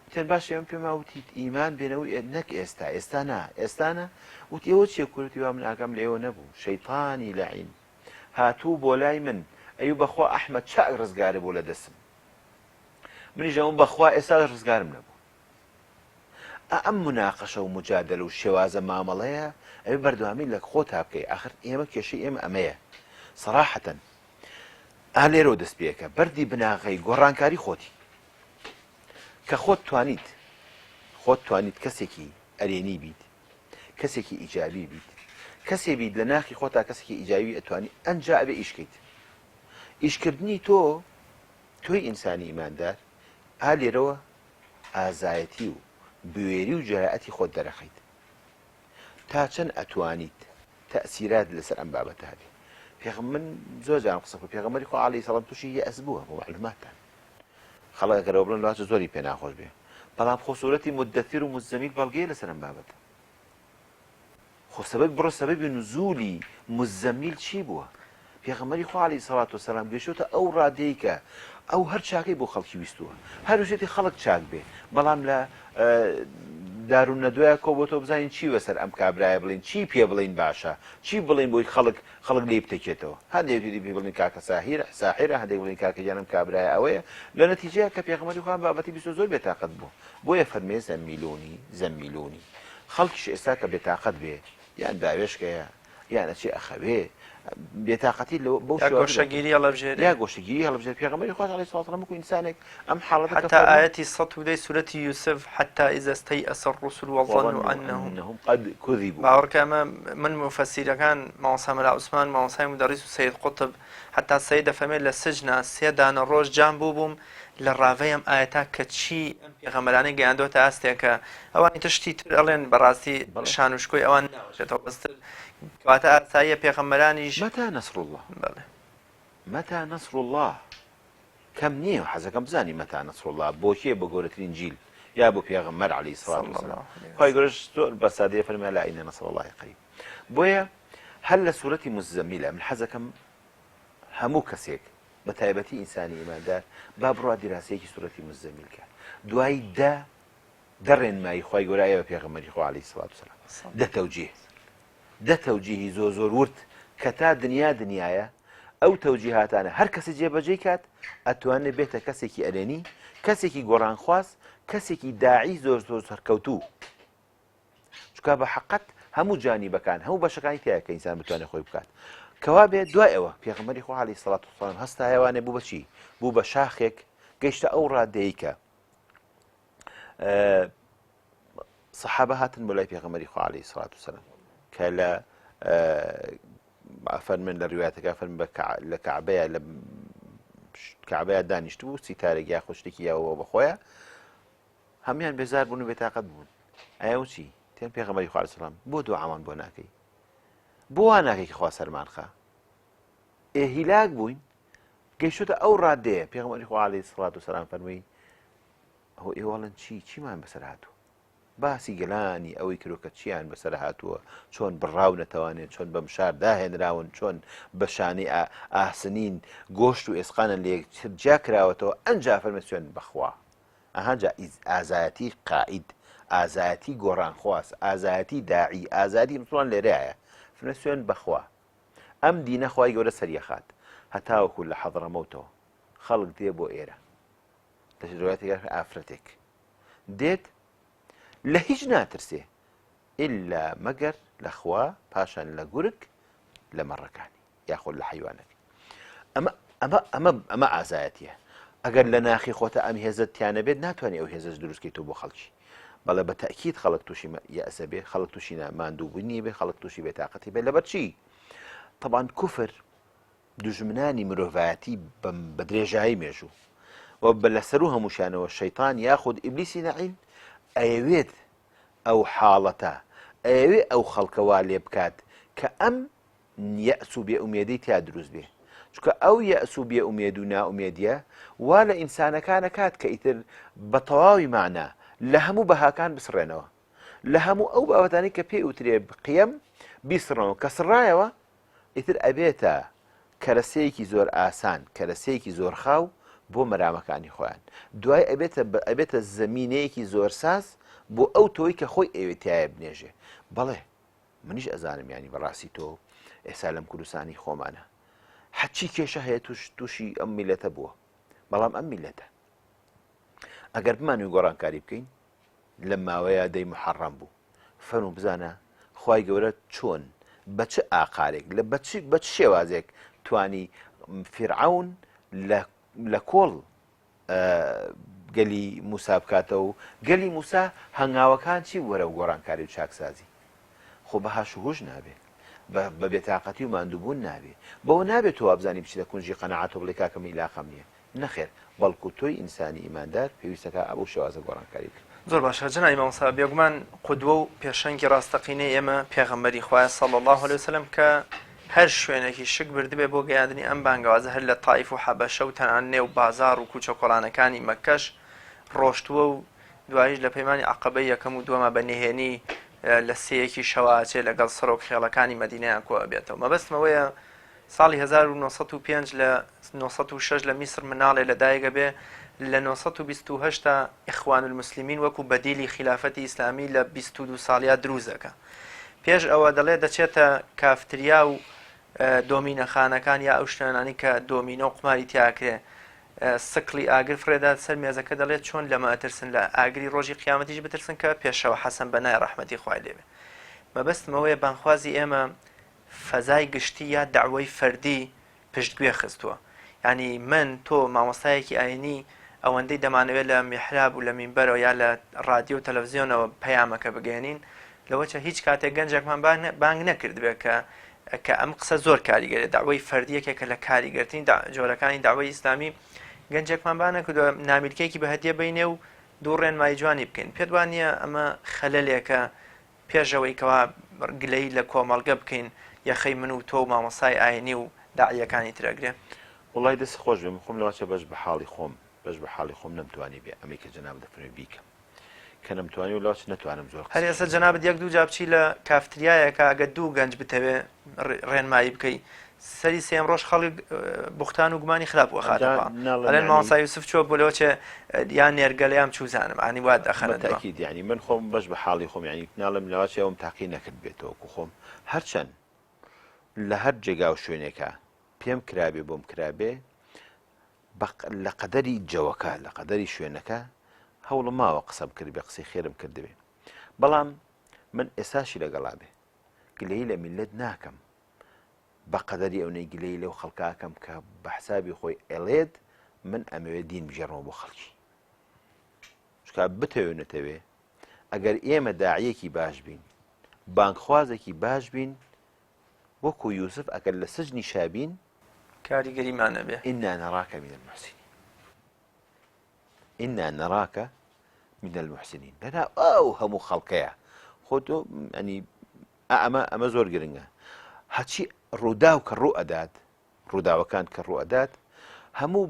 وتیان باشە ئێمە پێمان وتیت ئیمان بێنەوە نەک ئێستا ئێستا نا ئێستا نا وتی ئەوە چیە کورە وتی وا من ئاگام لە ئێوە نەبوو شەیتانی لەعین هاتوو بۆ لای من ئەیو بەخوا ئەحمەد چاک ڕزگارە بوو لە دەستم منیش ئەوم بەخوا ئێستا ڕزگارم نەبوو ئا ئەم مناقەشە و مجادەلە و شێوازە مامەڵەیە ئەبێ بەردەوامی لە خۆتا بکەی ئاخر ئێمە کێشەی ئێمە ئەمەیە سەراحەتەن ئا لێرەوە دەست پێکە بەردی بناغەی گۆڕانکاری خۆتی کە خۆت توانیت خۆت توانیت کەسێکی ئەرێنی بیت کەسێکی ئیجابی بیت کەسێ بیت لە ناخی خۆتا کەسێکی ئیجابی ئەتوانی ئەنجا ئەبێ ئیشکەیت ئیشکردنی تۆ تۆی ئینسانی ئیماندار ئا لێرەوە ئازایەتی و بوێری و جەرائەتی خۆت دەرەخەیت تا چەند ئەتوانیت تەئسیرات لەسەر ئەم بابەتە هەبێ پێغم من زۆر جارم قسە کرد پێغەمبەری خوا عەلەیهی سەلام تووشی یەئس بووە بۆ مەعلوماتتان خەڵک ئەگەر ئەوە بڵێن لەوانچە زۆری پێ ناخۆش بێ بەڵام خۆ سورەتی مدەثر و مزەمیل بەڵگەیە لەسەر ئەم بابەتە خۆ سەبەب بڕۆ سەبەبی نزولی مزەمیل چی بووە؟ پێغەمبەری خوا عەلەیهی سەڵات وسەلام گەیشتۆتە ئەو ڕادەی کە ئەو هەر چاکەی بۆ خەڵکی ویستووە هەر ویستێتی خەڵک چاک بێ بەڵام لە دارون نەدوایە کۆبۆتەوە بزانین چی بەسەر ئەم کابرایە بڵین چی پێ بڵین باشە چی بڵین بۆی خەڵک خەڵک لێی بتەکێتەوە هەندێک پێ بڵین کاکە ساهیر ساحرە هەندێک بڵین کاکە گیانم کابرایە ئەوەیە لە نەتیجەیە کە پێغەمبەری خوا بابەتی بیستۆ زۆر بێتاقەت بوو بۆیە فەرمێ زەمیلونی زەمیلونی خەڵکیش ئێستا کە بێتاقەت بێ یان باوێشکەیە یان ئەچێ ئەخەوێ بێتاقەتی لەوە بەو یا شێوازە گۆشەگیری هەڵەبژێرێ یا گۆشەگیری هەڵبژێرێ پێغەمبەری خوا عەلەیهی سڵاو وسلام وەکو ئینسانێک ئەم حاڵەتە کە حتى فەرموو ئایەتی 110 سورەتی یوسف حتى إذا استيأس الرسل وظنوا وظنوا أنهم أنهم قد كذبوا باوەڕکە ئەمە من موفەسیرەکان مامۆستا مەلا عوسمان مامۆستای مودەڕیس و سەید قوتب حتا سەید دەفەرمێت لە سجنا سێ دانە ڕۆژ جام بووبووم لە ڕاڤەی ئەم ئایەتە کە چی ئەم پێغەمبەرانەی گەیاندۆتە ئاستێک کە ئەوانی تر شتی تر ئەڵێن بەڕاستی بەڵێ. شان و شکۆی ئەوان ناوەشێتەوە بەس تر کەواتە ئاساییە پێغەمبەرانیش متى نصر الله بەڵێ متى نصر الله کەم نییە حەزەکەم بزانی متى نصر الله بۆ کێ بۆ گەورەترین جیل یا بۆ پێغەمبەر علیه الصلاة صلى والسلام الله عليه خوای وسلم. گەورەش زۆر بە سادەیە فەرمووی الا ان نصر الله قریب بۆیە هەر لە سورەتی مزەمیلە من حەزەکەم هەموو کەسێک بە تایبەتی ئینسانی ئیماندار با بڕوا دیراسەیەکی سورەتی مزەمیل کە دوای دە دە ڕێنمایی خوای گەورە ئەیە بە پێغەمبەری خوا عەلەیهی سڵات وسەلام دە تەوجیه دە تەوجیهی زۆر زۆر ورد کە تا دنیا دنیایە ئەو تەوجیهاتانە هەر کەسی جێبەجێی کات ئەتوانێت بێتە کەسێکی ئەرێنی کەسێکی گۆڕانخواز کەسێکی داعی زۆر زۆر سەرکەوتوو چونکە بە حەقەت هەموو جانیبەکان هەموو بەشەکانی تایە کە ئینسان بتوانێت خۆی بکات کەوا بێت دوای ئەوە پێغەمبەری خوا عەلەیهی سڵات وسلام هەستایەوانێ بوو بەچی بوو بە شاخێک گەیشتە ئەو ڕادەیە کە سەحابە هاتن بۆ لای پێغەمبەری خوا عەلەیهی سڵات وسلام کە لە فەرمن لە ڕوایەتەکە فەرم بە لە کەعبەیە لە کەعبەیە دانیشت بوو سیتارێک یاخود شتێکی یاوە بەخۆیە هەموویان بێزار بوون و بێتاقەت بوون. ئەیە و چی؟ تێن پێغەمبەری خوا عەلەیهی سەلام بۆ دوعامان بۆ ناکەی؟ بۆ وا ناکەی کە خوا سەرمان خا؟ ئێ هیلاک بووین گەیشتۆتە ئەو ڕادەیە پێغەمبەری خوا عەلەیهی سڵات و سەلام فەرمووی ئەو ئێوەڵن چی چیمان بەسەر هاتوو؟ باسی گەلانی ئەوەی کردوە کە چیان بەسەر هاتووە، چۆن بڕاونەتەوانێ، چۆن بە مشار داهێنراون، چۆن بە شانەی ئاسنین گۆشت و ئێسقانیان لە یەکتر جیا کراوەتەوە، ئەنجا فەرمووی سوێند بەخوا. ئەها جا ئازایەتی قائید، ئازایەتی گۆڕانخواز، ئازایەتی داعی، ئازایەتی مسوڵمان لێرەیە. فەرمووی سوێند بەخوا ئەم دینە خوای گەورە سەریەخات هەتاوەکو لە حەضرەمەوتەوە خەڵک دێ بۆ ئێرە. لە ڕوایەتێکا ئافرەتێک دێت لە هیچ ناترسێ ئللا مەگەر لە خوا پاشان لە گورگ لە مەڕەکانی یاخود لە حیوانەکە ئەمە ئەمە ئەمە ئەمە ئازایەتیە ئەگەر لە ناخی خۆتە ئەم هێزت تیانە بێت ناتوانانی ئەو هێزەش دروستکەیت بۆ خەڵکی بەڵێ بە تاکیید خەڵک تووشی یەسە بێ خەڵک تووشی ماندووبوونی بێ خەڵک تووشی بێتاقەتی بێ لەبەر چی طبعا کوفر دوژمنانی مرۆڤایەتی بە درێژایی مێژوو و بە لە سەروو هەمووشیانەوە شەیتان یاخود ئیبلیسی لەعین ئەیەوێت ئەو حاڵەتە ئەیەوێ ئەو خەڵکە وا لێ بکات کە ئەم یەئس و بێئومێدی تیا دروست بێ چونکە ئەو یەئس و بێئومێد و نائومێدیە وا لە ئینسانەکان ئەکات کە ئیتر بە تەواوی مەعنا لە هەموو بەهاکان بسڕێنەوە لە هەموو ئەو بابەتانەی کە پێی وترێ قیەم بیسڕنەوە کە سڕایەوە ئیتر ئەبێتە کەرەسەیەکی زۆر ئاسان، کەرەسەیەکی زۆر خاو بۆ مەرامەکانی خۆیان. دوای ئەبێتە ئەبێتە زەمینەیەکی زۆر ساز بۆ ئەو تۆی کە خۆی ئەیەوێ تیایا بنێژێ. بەڵێ منیش ئەزانم یانی بەڕاستی تۆ ئێستا لەم کوردستانی خۆمانە هەرچی کێشە هەیە توش تووشی ئەم میلەتە بووە. بەڵام ئەم میلەتە ئەگەر بمانوی گۆڕانکاری بکەین لەم ماوەیە دەی موحەڕەم بوو فەرموو بزانە خوای گەورە چۆن بە چ ئاقارێک لە بە چ بە چ شێوازێک توانی فیرعەون لە لە کۆڵ گەلی موسا بکاتەوە و گەلی موسا هەنگاوەکان چی وەرەو گۆڕانکاری و چاکسازی خۆ بە هاش و هوش نابێ بە بێتاقەتی و ماندووبوون نابێ بەوە نابێت تۆ وابزانی بچیتە کونجی قەناعەت و بڵێ کاکە من ئیلاقەم نییە نەخێر بەڵکو تۆی ئینسانی ئیماندار پێویستەکا بەو شێوازە گۆڕانکاری بکەی. زۆر باشە جەنابی مامۆستا بێگومان قودوە و پێشەنگی ڕاستەقینەی ئێمە پێغەمبەری خوایە صلی اللە علیە وسلم کە هەر شوێنێکی شک بردبێ بۆ گەیاندنی ئەم بانگەوازە هەر لە تائیف و حەبەشە و تەنانەت نێو بازاڕ و کوچە کۆڵانەکانی مەککەش ڕۆشتووە و دواییش لە پەیمانی عەقەبەی یەکەم و دووەما بە نهێنی لە سێیەکی شەوا ئەچێ لەگەڵ سەرۆک خێڵەکانی مەدینەیان کۆ ئەبێتەوە مەبەستم ئەوەیە ساڵی 1905 لە 906 لە میسر مناڵێ لە دایک ئەبێ لە 928 تا ئیخوان المسلمین وەکو بەدیلی خیلافەتی ئیسلامی لە 22 ساڵیا دروست دەکا پێش ئەوە دەڵێ دەچێتە کافتریا و دۆمینەخانەکان یا ئەو شوێنانەی کە دۆمینە و قوماری تیاکرێ سکڵی ئاگر فڕێدات سەر مێزەکە دەڵێت چۆن لەمە ئەترسن لە ئاگری ڕۆژی قیامەتیش بترسن کە پێشەوە حەسەن بەنای ڕەحمەتی خوای لێبێ مەبەستم ئەوەیە بانگخوازی ئێمە فەزای گشتی یا دەعوەی فەردی پشتگوێ خستووە یانی من تۆ مامۆستایەکی ئاینی ئەوەندەی دەمانەوێت لە میحراب و لە مینبەرەوە یا لە ڕادیۆ و تەلەڤزیۆنەوە پەیامەکە بگەێنین لەوەچە هیچ کاتێک گەنجێکمان بانگ نەکردبێت کە کە ئەم قسە زۆر کاریگەرێت داوای فەردی یەکێکە لە کاریگەرترین جۆرەکانی داوای ئیسلامی گەنجێکمان بانە کردووە نامیلکەیەکی بە هەدیە بینێ و دوو ڕێنمایی جوانی بکەین پێت وان نییە ئەمە خەلەلێکە پێش ئەوەی کەوا گلەیی لە کۆمەڵگە بکەین یەخەی من و تۆ و مامۆستای ئاینی و داعیەکانی تر ئەگرێ؟ وەڵای دەست خۆش بێ من خۆم لەوانچە بەش بە حاڵی خۆم بەش بە حاڵی خۆم نەمتوانی بێ ئەمەی کە جەنابت دەفەرموێ بیکەم کە نەمتوانی و لەوانچە نەتوانم زۆر هەر قسەش ئێستا بکەم. جەنابت یەک دوو جا بچی لە کافتریایەکا ئەگەر دوو گەنج بتەوێ ڕێنمایی بکەی سەری سێیەم ڕۆژ خەڵک بوختان و گومانی خراپ ئەخاتە جا پاڵ ناڵێم ئەلێن یانی مامۆستا یوسف چووە بۆ لەوە چێ یان نێرگەلە یان چوزانم ئانی وات ئەخەنە بە دوا. تەئکید یانی من خۆم بەش بە حاڵی خۆم یانی ناڵێم لەوەچێ ئەوم تاقی نەکردبێتەوە وەکو خۆم هەرچەند لە هەر جێگا و شوێنێکا پێم کرابێ بۆم کرابێ بە لە قەدەری جەوەکە لە قەدەری شوێنەکە هەوڵم ماوە قسەم کردبێ قسەی خێرم کردبێ بەڵام من ئێستاشی لەگەڵا بێ گلەیی لە میللەت ناکەم بە قەدەری ئەونەی گلەیی لەو خەڵکە ئەکەم کە بە حسابی خۆی ئەڵێت من ئەمەوێ دین بگێڕمەوە بۆ خەڵکی چونکە بتەوێ و نەتەوێ ئەگەر ئێمە داعیەکی باش بین بانگخوازێکی باش بین وەکو یوسف ئەگەر لە سجنی شابین کاریگەریمان نەبێ إنا نراک من المحسنین إنا نراک من المحسنین لەنا ئەو هەموو خەڵکەیە خۆ تۆ ئەنی ئا ئەمە ئەمە زۆر گرنگە هەچی ڕووداو کە ڕوو ئەدات ڕووداوەکان کە ڕوو ئەدات هەموو.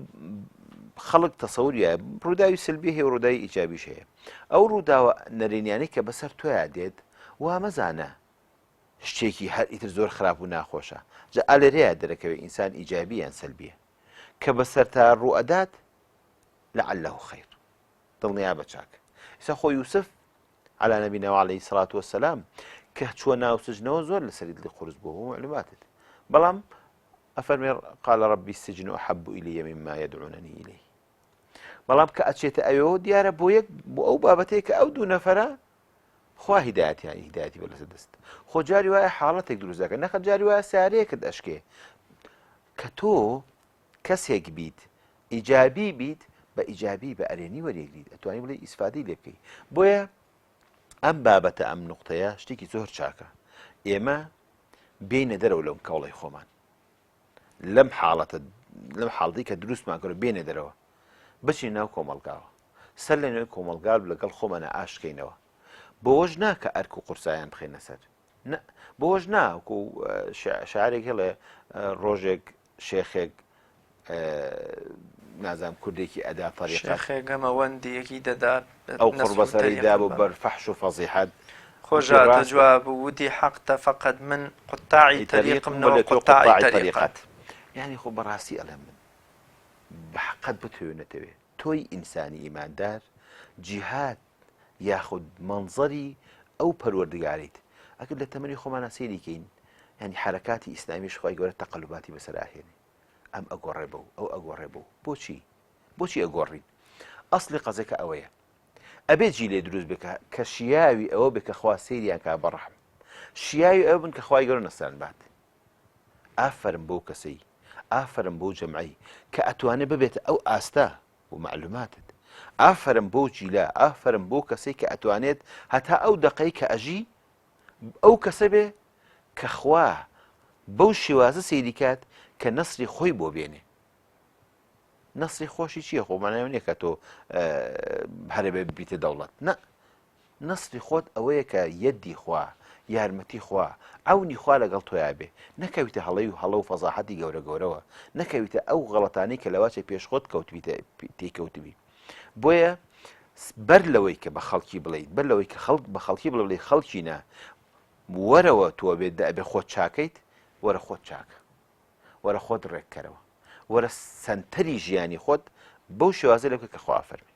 خەڵک تەسەوری وایە ڕووداوی سلبی هەیە و ڕووداوی ئیجابیش هەیە ئەو ڕووداوە نەرێنیانەی کە بەسەر تۆیا دێت وا مەزانە شتێکی هەر ئیتر زۆر خراپ و ناخۆشە جا ئالێرەیە دەرەکەوێت ئینسان ئیجابی یان سلبیە کە بەسەرتا ڕوئەدات لعله خیر دڵنیا بە چاک ئێستا خۆ یوسف علی نبینا و علیه الصلاة والسلام کە چووە ناو سجنەوە زۆر لەسەری دڵی قورس بوو بۆ معلوماتت بەڵام ئەفەرمێ قال ربی السجن احب الی مما يدعوننی الیه بەڵام کە ئەچێتە ئەوێەوە دیارە بۆ یەک بۆ ئەو بابەتەیە کە ئەو دوو نەفەرە خوا هیدایەتیان هیدایەتی بە لەسەر دەست خۆ جاری وایە حاڵەتێک دروست دەکەن نەخە جاری وایە سارەیەکت ئەشکێ کە تۆ کەسێک بیت ئیجابی بیت بە ئیجابی بە ئەرێنی وەریگریت ئەتوانی بڵێ ئیسفادەی لێ بکەی بۆیە ئەم بابەتە ئەم نقطەیە شتێکی زۆر چاکە ئێمە بینە دەرەوە لەم کەوڵی خۆمان لەم حاڵەتە لەم حاڵی کە دروستمان کرد بێنە دەرەوە بچین ناو کۆمەلگاوە سەر لە نوێ کۆمەلگا لەگەڵ خۆمانە ئاشکەینەوە بۆش ناکە ئەرک و قورسایان بخێنە سەر نا بۆش نا وەکو شاعرێک هێڵێ ڕۆژێک شێخێک نازانم کوردێکی ئەدا تەریقەت شێخێک گەمەوەندیەکی دەدا ئەو قوڕبەسەری دابوو بەر فەحش و فەزیحەت خۆش هاتە جواب و وتی حەقتە فەقەت من قوتاعی تەریقم نەوە قوتاعی تەریقەت. یانی خۆ بەڕاستی ئەڵێم من بە حەقت بتەوێ نەتەوێ تۆی ئینسانی ئیماندار جیهاد یاخود مەنزەری ئەو پەروەردگارەیت ئەگەر لە تەمەنی خۆمانا سەیری کەین یانی حەرەکاتی ئیسلامیش خوای گەورە تەقەلوباتی بەسەر ئاهێنێ ئەم ئەگۆڕێ بەو ئەو ئەگۆڕێ بەو بۆچی بۆچی ئەگۆڕین ئەسلی قەزەکە ئەوەیە ئەبێ جیلێ دروست بکە کە شیاوی ئەوە بێ کە خوا سەیریان کا بە ڕەحم شیاوی ئەو بن کە خوای گەورە نەسران بات ئافەرم بۆ کەسەی ئافەرم بۆ جەمعی کە ئەتوانێ ببێتە ئەو ئاستە و مەعلوماتت. ئافەرم بەو جیلە، ئافەرم بەو کەسەی کە ئەتوانێت هەتا ئەو دەقەی کە ئەژی ئەو کەسە بێ کە خوا بەو شێوازە سەیری کات کە نەسری خۆی بۆ بێنێ. نەسری خۆشی چییە خۆ مانای نییە کە تۆ هەرەبێ ببیتە دەوڵەت نە نەسری خۆت ئەوەیە کە یەدی خوا، یارمەتی خوا، عەونی خوا لەگەڵ تۆیا بێ، نەکەویتە هەڵەی و هەڵە و فەزاحەتی گەورە گەورەوە، نەکەویتە ئەو غەڵەتانەی کە لەواچێ پێش خۆت کەوتبیتە تێی کەوتبی. بۆیە بەر لەوەی کە بە خەڵکی بڵێیت، بەر لەوەی کە خەڵک بە خەڵکی بڵێ بڵێی خەڵکینە وەرەوە تۆ بێ دەبێ خۆت چاکەیت، وەرە خۆت چاکە. وەرە خۆت ڕێککەرەوە. وەرە سەنتەری ژیانی خۆت بەو شێوازە لێ بکە کە خوا فەرمی.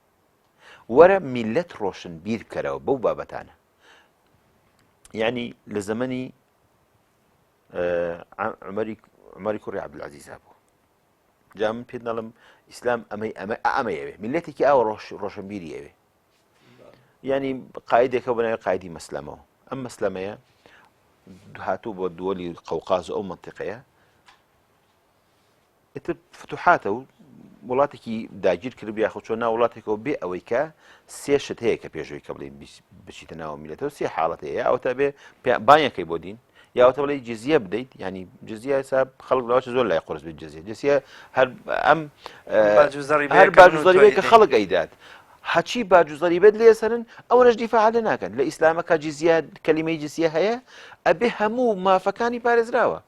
وەرە میللەت ڕۆشن بیر بکەرەوە بەو بابەتانە یعنی لە زەمەنی عمەری عمەری کوڕی عەبدولعەزیزا بوو جا من پێت نەڵم ئیسلام ئەمەی ئەمە ئەمە ئەوێ میللەتێکی ئاوە ڕۆش ڕۆشنبیری ئەوێ یعنی قایدێکە بە ناوی قایدی مەسلەمەوە ئەم مەسلەمەیە هاتوو بۆ دووەلی قەوقاز و ئەو منطقەیە ئیتر فتوحاتە و وڵاتێکی داگیر کرد یاخود چۆن ناو وڵاتێکەوە بێ ئەوەی کە سێ شت هەیە کە پێشەوەی کە بڵێ بچیتە ناو میلەتەوە سێ حاڵەت هەیە ئەوتا بێ بانیەکەی بۆ دین یاوەتە بڵێ جزیە بدەیت ینی جزیە ئێستا خەڵک لەوە زۆر لای قرس بێت جزیە جزیە هەر ئەم هەر باجوزەری کە خەڵک ئەیدات هەچی باجوزەری بێت لێسەرن ئەوەش دیفاع لێ ناکەن لە ئیسلامەکە جزیە کەلیمەی جزیە هەیە ئەبێ هەموو مافەکانی پارێزراوە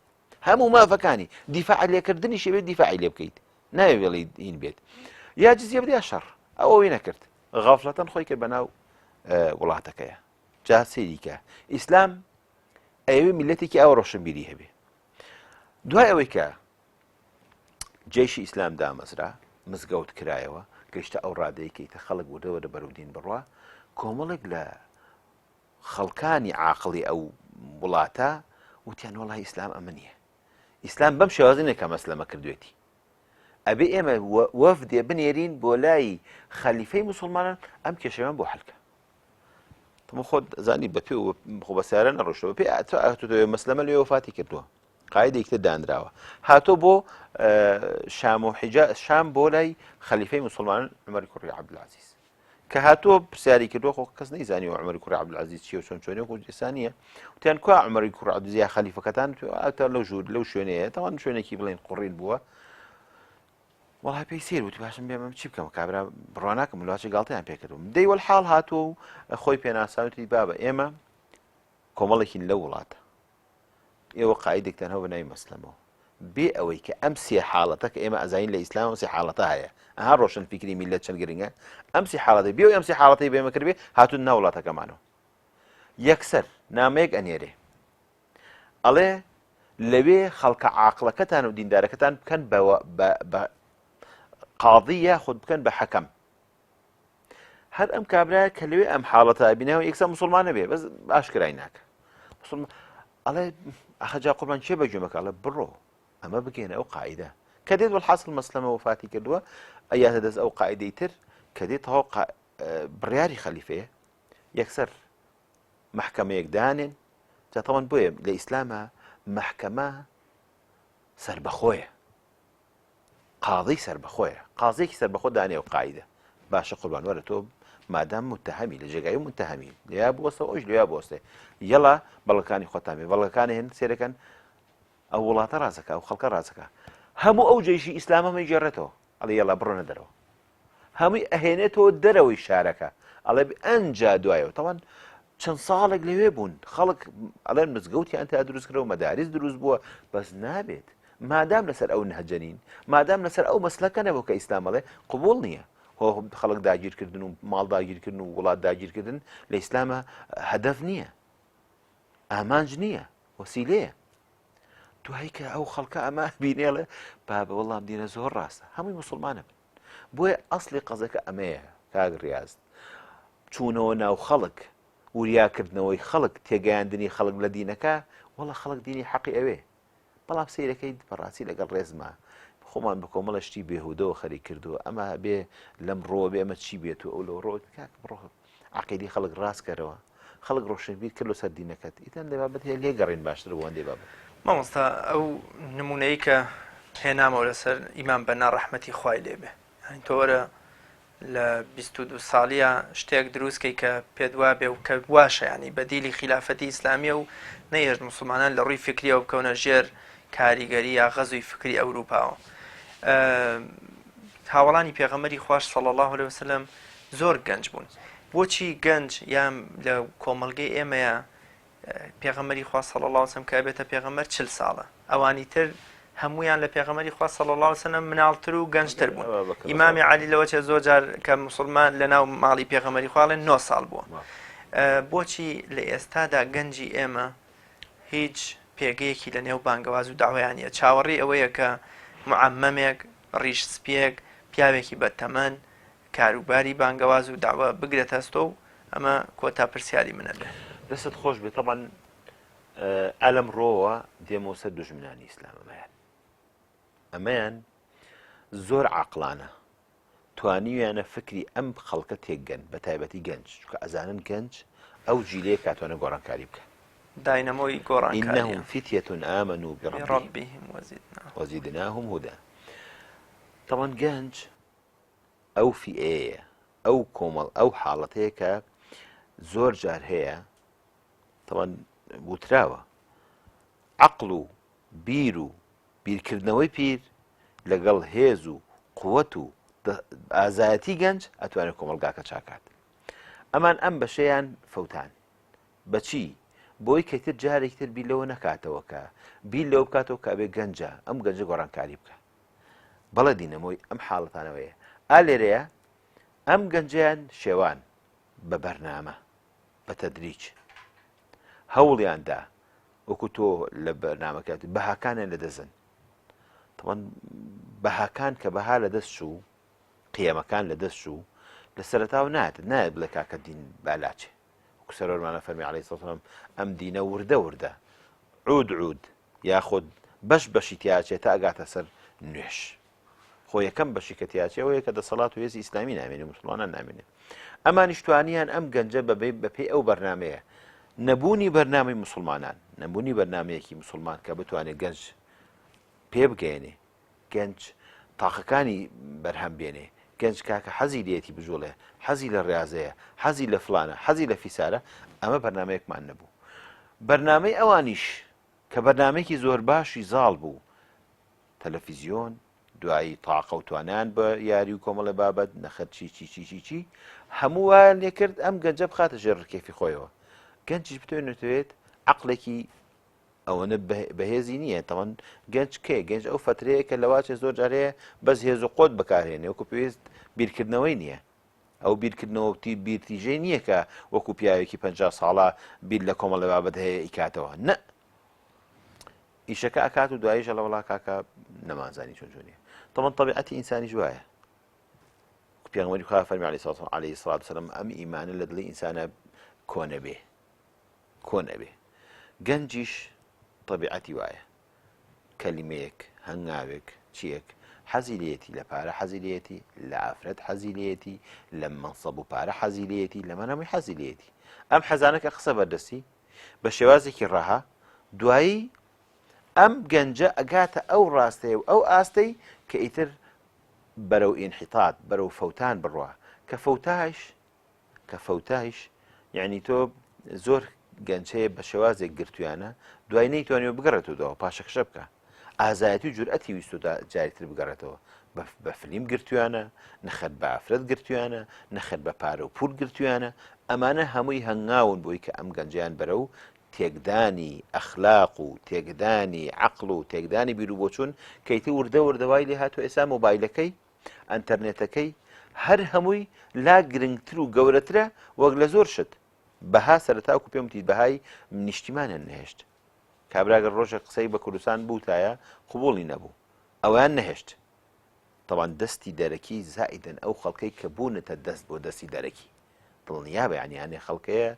هەموو مافەکانی دیفاع لێکردنیشی بێت دیفاعی لێ بکەیت ناوێ بڵێ هین بێت یا جزیە بدە یا شەڕ ئەو ئەوەی نەکرد غافلەتەن خۆی کرد بەناو وڵاتەکەیە جا سەیریکە ئیسلام ئەوێ میلەتێکی ئەوە ڕۆشنبیری هەبێ دوای ئەوەی کە جێشی ئیسلام دامەزرا مزگەوت کرایەوە گەشتە ئەو ڕادەیە کە ئیتر خەڵک وردە وردە بەرەو دین بڕوا کۆمەڵێک لە خەڵکانی عاقڵی ئەو وڵاتە وتیان وەڵای ئیسلام ئەمە نییە ئیسلام بەم شێوازە نییە کە مەسلەمە کردوێتی ئەبێ ئێمە وەفدێ بنێرین بۆ لای خەلیفەی مسلمانان ئەم کێشەیان بۆ حلکە تمە خۆت زانی بە پێ خۆ بە سیارە نەڕۆشتەوە پێ ئەتوێ مەسلەمە لێ وەفاتی کردووە قاعدێکتر دانراوە هاتۆ بۆ شام و حیجا شام بۆ لای خەلیفەی مسلمانان عمەری کوڕی عەبدولعەزیز کە هاتووە پرسیاری کردووە خۆ کەس نەیزانیوە عومەری کوڕی عەبدولعەزیز چییە و چۆن چۆنیە خۆ ئێستا نییە وتیان کوا عومەری کوڕی عەبدولعەزیز یا خەلیفەکەتان ئەتە لەو ژوور لەو شوێنەیە تاوان شوێنێکی بڵێن قوڕین بووە وەڵا پێی سیر وتی باشم بێمەم چی بکەم کابرا بڕوا ناکەم لەواچ گاڵتەیان پێکردوم دەی وەلحاڵ هاتووە و خۆی پێناساوتی بابە ئێمە کۆمەڵێکین لەو وڵاتە ئێوە قایدێکتان هەو بە ناوی مەسلەمەوە. بێ ئەوەی کە ئەم سێ حاڵەتە کە ئێمە ئەزانین لە ئیسلام ئەم سێ حاڵەتە هەیە ئەها ڕۆشن فیکری میلەت چەند گرنگە ئەم سێ حاڵەتی بێ ئەم سێ حاڵەتی بێمە کردبێ هاتوون ناو وڵاتەکەمانەوە یەکسەر نامەیەک ئەنێرێ ئەڵێ لەوێ خەڵکە عاقڵەکەتان و دیندارەکەتان بکەن بە قاضی یاخود بکەن بە حەکەم هەر ئەم کابرایە کە لەوێ ئەم حاڵەتە ئەبینەوە یەکسەر مسلمان نەبێ بەس ئاشکرای ناکە مسلمان ئەڵێ ئەخە جا قوربان چێ بە گوێمەکە ئەڵێ بڕۆ ئەمە بگەێنە ئەو قاعدە کە دێت وەحاصل مەسلەمە وفاتی کردووە ئەیاتە دەست ئەو قاعدەی تر کە دێت تەواو بڕیاری خەلیفەیە یەکسەر محکمەیەک دانێن جا تەوان بۆیە لە ئیسلامە محکمە سربەخۆیە قازی سەربەخۆیە قازیەکی سەربەخۆ دانێ و قاعدە باشە قوربان وەرە تۆ مادام متهەمی لە جێگای متهەمی لیا بوەستە ئەوش لیا بوەستێ یەڵا بەڵگەکانی خۆتان بێ بەڵگەکانی هێن سێرەکەن ئەو وڵاتە ڕازەکە ئەو خەڵکە ڕازەکە هەموو ئەو جێشی ئیسلامە مەیگێڕێتەوە ئەڵێ یەڵا بڕۆنە دەرەوە هەمووی ئەهێنێتەوە دەرەوەی شارەکە ئەڵێ ئەنجا دوایەوە تاوان چەند ساڵێک لەوێ بوون خەڵک ئەڵێن مزگەوتیان تا دروست کرا و مەداریس دروست بووە بەس نابێت مادام لەسەر ئەو نەهجەنین مادام لەسەر ئەو مەسلەکە نەبوو کە ئیسلام ئەڵێ قبوڵ نییە هۆ خەڵک داگیرکردن و ماڵ داگیرکردن و وڵات داگیرکردن لە ئیسلامە هەدەف نییە ئامانج نییە وەسیلەیە دوایی کە ئەو خەڵکە ئەمە بینێڵێ بابە وەڵام دینە زۆر ڕاستە هەمووی مسلمانە بن بۆیە ئەسلی قەزەکە ئەمەیە کاک ڕاست چوونەوە ناو خەڵک وریاکردنەوەی خەڵک تێگەیاندنی خەڵک لە دینەکە وەڵە خەڵک دینی حەقی ئەوێ بەڵام سەیرەکەیت بەڕاستی لەگەڵ ڕێزما خۆمان بە کۆمەڵە شتی بێهودەوە خەریک کردووە ئەمە بێ لەم ڕۆ بێ ئەمە چی بێت و ئەو لەو ڕۆ کاک بڕۆ عقیدی خەڵک ڕاست کەرەوە خەڵک ڕۆشنبیر کرد لەسەر دینەکەت ئیتر لە بابەت هەیە لێ گەڕین باشتر بۆ هەندێ بابەت. مامۆستا ئەو نمونەی کە هێنامەوە لەسەر ئیمام بەنا ڕەحمەتی خوای لێ بێ یانی تۆ وەرە لە 22 ساڵیە شتێک دروست کەی کە پێت وابێ و کە واشە ینی بەدیلی خیلافەتی ئیسلامیە و نەیهێشت موسڵمانان لە ڕووی فکریەوە بکەونە ژێر کاریگەری یا غەزوی فکری ئەوروپاوە هاوڵانی پێغەمبەری خواش صلی الله علیه وسلم زۆر گەنج بوون بۆچی گەنج یان لە کۆمەڵگەی ئێمەیە پێغەمبەری خوا صلی اللە علیه وسلم کە ئەبێتە پێغەمبەر چل ساڵە ئەوانی تر هەمویان لە پێغەمبەری خوا صلی اللە علیه وسلم مناڵتر و گەنجتر بوون ئیمامی عەلی لەوە چێ زۆر جار کە مسلمان لە ناو ماڵی پێغەمبەری خوا ئەڵێن نۆ ساڵ بووە بۆچی لە ئێستادا گەنجی ئێمە هیچ پێگەیەکی لە نێو بانگەواز و داوایان نیە چاوەڕێی ئەوەیە کە معەمەمێک ڕیش سپیەک پیاوێکی بەتەمەن کاروباری بانگەواز و دەعوە بگرێتە ئەستۆ و ئەمە کۆتا پرسیاری منە بێ. دەستت خۆش بێ تەبعەن ئەلەم ڕۆوە دێمەوە سەر دوژمنانی ئیسلام ئەمەیان ئەمەیان زۆر عاقڵانە توانیویانە فکری ئەم خەڵکە تێکگەن بە تایبەتی گەنج چونکە ئەزانن گەنج ئەو جیلەیە کاتوانە گۆڕانکاری بکە داینەمۆی گۆڕانکاریە. إنهم فتية آمنوا بربهم بربهم وزدناهم وزدناهم هدى طبعا گەنج ئەو فیئەیەیە، ئەو کۆمەڵ، ئەو حاڵەتەیە کە زۆر جار هەیە، تەوان وتراوە، عەقڵ و بیر و بیرکردنەوەی پیر لەگەڵ هێز و قوت و ئازایەتی گەنج ئەتوانێت کۆمەڵگاکە چاکات. ئەمان ئەم بەشەیان فەوتان. بەچی؟ بۆی کە تر جارێکی تر بیر لەوە نەکاتەوە کە بیر لەوە بکاتەوە کە ئەبێ گەنجە ئەم گەنجە گۆڕانکاری بکە. بەڵێ دینەمۆی ئەم حاڵەتانەوەیە ئا لێرەیە ئەم گەنجەیان شێوان بە بەرنامە بە تەدریج هەوڵیان دا وەکو تۆ لە بەرنامەکەت بەهاکانیان لە دەزن تەوان بەهاکان کە بەها لە دەست چوو قیەمەکان لە دەست چوو لە سەرتاوە نات نایەت بڵێ کاکە دین بالاچێ وەکو سەرۆرمانە فەرمی عەلەیهی سڵام ئەم دینە وردە وردە عود عود یاخود بەش بەشی تیاچێ تا ئەگاتە سەر نوێژ خۆ یەکەم بەشی کە تیاچێ ئەوەیە کە دەسەڵات و هێزی ئیسلامی نامێنێ مسلمانان نامێنێ ئەمانیش توانیان ئەم گەنجە بەبێ بەپێی ئەو بەرنمەیە نەبوونی بەرنامەی مسلمانان نەبوونی بەرنمەیەکی مسلمان کە بتوانێت گەنج پێ بگەێنێ گەنج تاقەکانی بەرهەم بێنێ گەنج کاکە حەزی لێتی بجوڵێ حەزی لە ڕاضەیە حەزی لە فلانە حەزی لە فیسارە ئەمە بەرنمەیەکمان نەبوو بەرنامەی ئەوانیش کە بەرنامەیەکی زۆر باشی زاڵ بوو، تەلەفیزیۆن، دوایی تاقە و توانایان بە یاری و کۆمەڵێ بابەت، نەخەر چی چی چی چی چی، هەموو وایان لێ کرد ئەم گەنجە بخاتە ژێر ڕکێفی خۆیەوە. گەنجیش بتەوێت نەتەوێت عەقڵێکی. ئەوەنە بەهێزی نییە تەوان گەنج کێ گەنج ئەو فترەیە کە لەواچێ زۆر جارەیە بەس هێز و قۆت بەکارهێنێ وەکو پێویست بیرکردنەوەی نییە ئەو بیرکردنەوە تی بیرتیژەی نییە کە وەکو پیاوێکی پ ساڵە بیر لە کۆمەڵە بابەت هەیە ئیکاتەوە نە ئیشەکە ئەکات و دواییش ئەڵێ وەڵا کاکە نەمانزانی چۆن چۆنیە تەمەن تەبیعەتی ئینسانیش وایە پێغەمبەری خوا فەرمی علیه الصلاة علیه الصلاة والسلام ئەم ئیمانە لە دڵی ئینسانە کۆنە بێ کۆن ئەبێ گەنجیش تەبیعەتی وایە کەلیمەیەک هەنگاوێک چیەک حەزی لێتی لە پارە حەزی لێتی لە ئافرەت حەزی لێتی لە مەنسەب و پارە حەزی لێتی لە مەنەمەی حەزی لێتی ئەم حەزانە کە قسە بەردەستی بە شێوازێکی ڕەها دوایی ئەم گەنجە ئەگاتە ئەو ڕاستەیە و ئەو ئاستەی کە ئیتر بەرەو ئینحیتات بەرەو فەوتان بڕوا کە فەوتایش کە فەوتایش یعنی تۆ زۆر گەنجەیە بە شێوازێک گرتویانە دوای نەیتوانیوە بگەڕێتەوە دواوە پاشەکشە بکە ئازایەتی و جورئەتی ویستووە جارێک تر بگەڕێتەوە. بە فلیم گرتویانە، نەخەر بە ئافرەت گرتویانە، نەخەر بە پارە و پوول گرتویانە، ئەمانە هەمووی هەنگاون بۆی کە ئەم گەنجەیان بەرەو تێکدانی ئەخلاق و تێکدانی عەقڵ و تێکدانی بیروبۆچوون کە ئیتر وردە وردە وای لێ هاتووە ئێستا مۆبایلەکەی ئەنتەرنێتەکەی هەر هەمووی لا گرنگتر و گەورەترە وەک لە زۆر شت بەها سەرەتا وەکو پێم وتی بەهای نیشتیمانیان نەهێشت کابرا گەر ڕۆژێک قسەی بە کوردستان بوتایە قبوڵی نەبوو ئەویان نەهێشت تەوان دەستی دەرەکی زائیدەن ئەو خەڵکەی کە بوونەتە دەست بۆ دەستی دەرەکی دڵنیابە یعنی هەنێ خەڵکەیە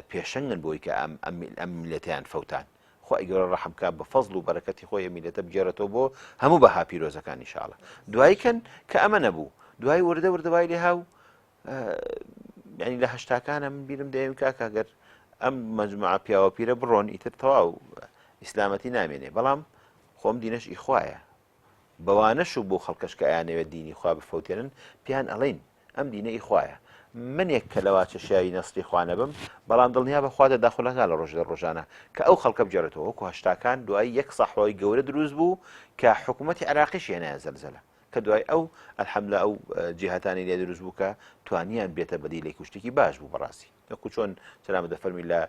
پێشەنگن بۆی کە ئەم ئەم میلەتیان فەوتان خوای گەورە ڕەحم کا بە فەزڵ و بەرەکەتی خۆی ئەم میلەتە بگێڕێتەوە بۆ هەموو بەها پیرۆزەکان ئینشاءاللە دوایی کەن کە ئەمە نەبوو دوای وردە وردە وای لێ هاو یعنی لە هەشتاکانە من بیرم دەیەم کاکە گەر ئەم مەجموعە پیاوە پیرە بڕۆن ئیتر تەواو ئیسلامەتی نامێنێ بەڵام خۆم دینەش ئیخوایە بەوانەش و بۆ خەڵکەش کە ئەیانەوێت دینی خوا بفەوتێنن پێیان ئەڵێین ئەم دینە ئی خوایە منێک کە لەواچە شیاوی نەسری خوا نەبم بەڵام دڵنیا بە خوا دەداخلەکە لە ڕۆژ لە ڕۆژانە کە ئەو خەڵکە بگێڕێتەوە وەکو هەشتاکان دوایی یەک سەحوای گەورە دروست بوو کە حکوومەتی عێراقیش هێنایە زەلزەلە کە دوای ئەو الحمدللە ئەو جیهاتانی لێ دروست بوو کە توانیان بێتە بەدیلێک و شتێکی باش بوو بەڕاستی وەکو چۆن جەنابت دەفەرمی لە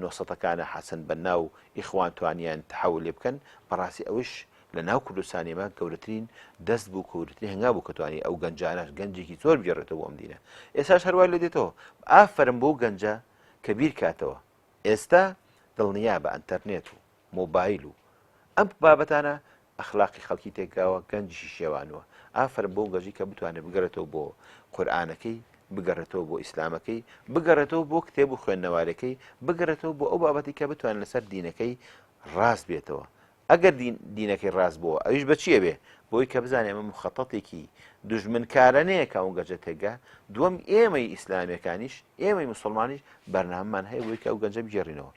نۆسەتەکانە حەسەن بەننا و ئیخوان توانیان تحول لێ بکەن بەڕاستی ئەوش لە ناو کوردستانی ئێمە گەورەترین دەست بوو گەورەترین هەنگاو بوو کە توانی ئەو گەنجانە گەنجێکی زۆر بگێڕێتەوە بۆ ئەم دینە ئێستاش هەروای لێ دێتەوە ئافەرم بۆ گەنجە کە بیر کاتەوە ئێستا دڵنیا بە ئەنتەرنێت و مۆبایل و ئەم بابەتانە ئەخلاقی خەڵکی تێکداوە گەنجیشی شێوانوە ئافەرم بۆ گەنجی کە بتوانێت بگەڕێتەوە بۆ قورئانەکەی بگەڕێتەوە بۆ ئیسلامەکەی بگەڕێتەوە بۆ کتێب و خوێندنەوارەکەی بگەڕێتەوە بۆ ئەو بابەتی کە بتوانێت لەسەر دینەکەی ڕاست بێتەوە ئەگەر دین دینەکەی ڕاست بووە ئەویش بە چیە بێ بۆی کە بزانێ ئەمە مخەتەتێکی دوژمنکارەنەیە کە ئەو گەنجە تێگا دووەم ئێمەی ئیسلامیەکانیش ئێمەی مسلمانیش بەرنامەمان هەیە بۆی کە ئەو گەنجە بگێڕینەوە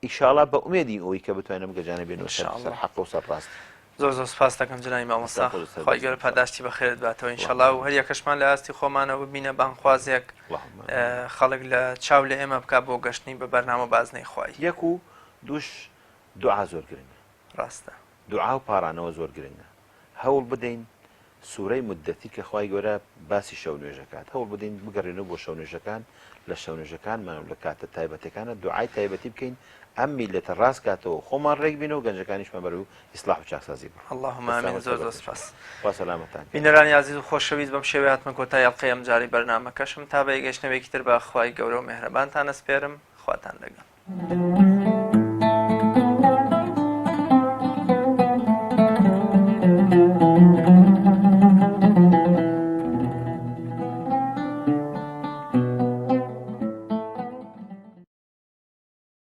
ئیشاڵا بە ئومێدین ئەوەی کە بتوانین ئەم گەنجانە بێنەوە سەر سەر حەق و سەر ڕاستی. زۆر زۆر سپاست دەکەم جەنابی مامۆستا خوای گەورە پاداشتی بەخێرت باتەوە ئینشەڵا و هەر یەکەشمان لە ئاستی خۆمانەوە ببینە بانگخوازێک خەڵک لە چاو لە ئێمە بکا بۆ گەشتنی بە بەرنامە بازنەی خوای. یەک و دووش دوعا زۆر گرنگە. ڕاستە. دوعا و پاڕانەوە زۆر گرنگە. هەوڵ بدەین سورەی مدثر کە خوای گەورە باسی شەو نوێژەکات هەوڵ بدەین بگەڕێنەوە بۆ شەو نوێژەکان لە شەو نوێژەکانمان و لە کاتە تایبەتەکانە دوعای تایبەتی بکەین ئەم میلەتە ڕاست کاتەوە خۆمان ڕێک بینەوە گەنجەکانیشمان بەرەو ئیسلاح و چاکسازی بڕۆن اللهم آمین زۆر زۆر سپاس خوا سەلامەتان کات. بینەرانی ئازیز و خۆشەویست بەم شێوەیە هاتمە کۆتایی ئەڵقەی ئەمجارەی بەرنامەکەشم تا بە یەکگەیشتنەوەیەکی تر بە خوای گەورە و مێهرەبانتان ئەسپێرم خواتان لەگەڵ.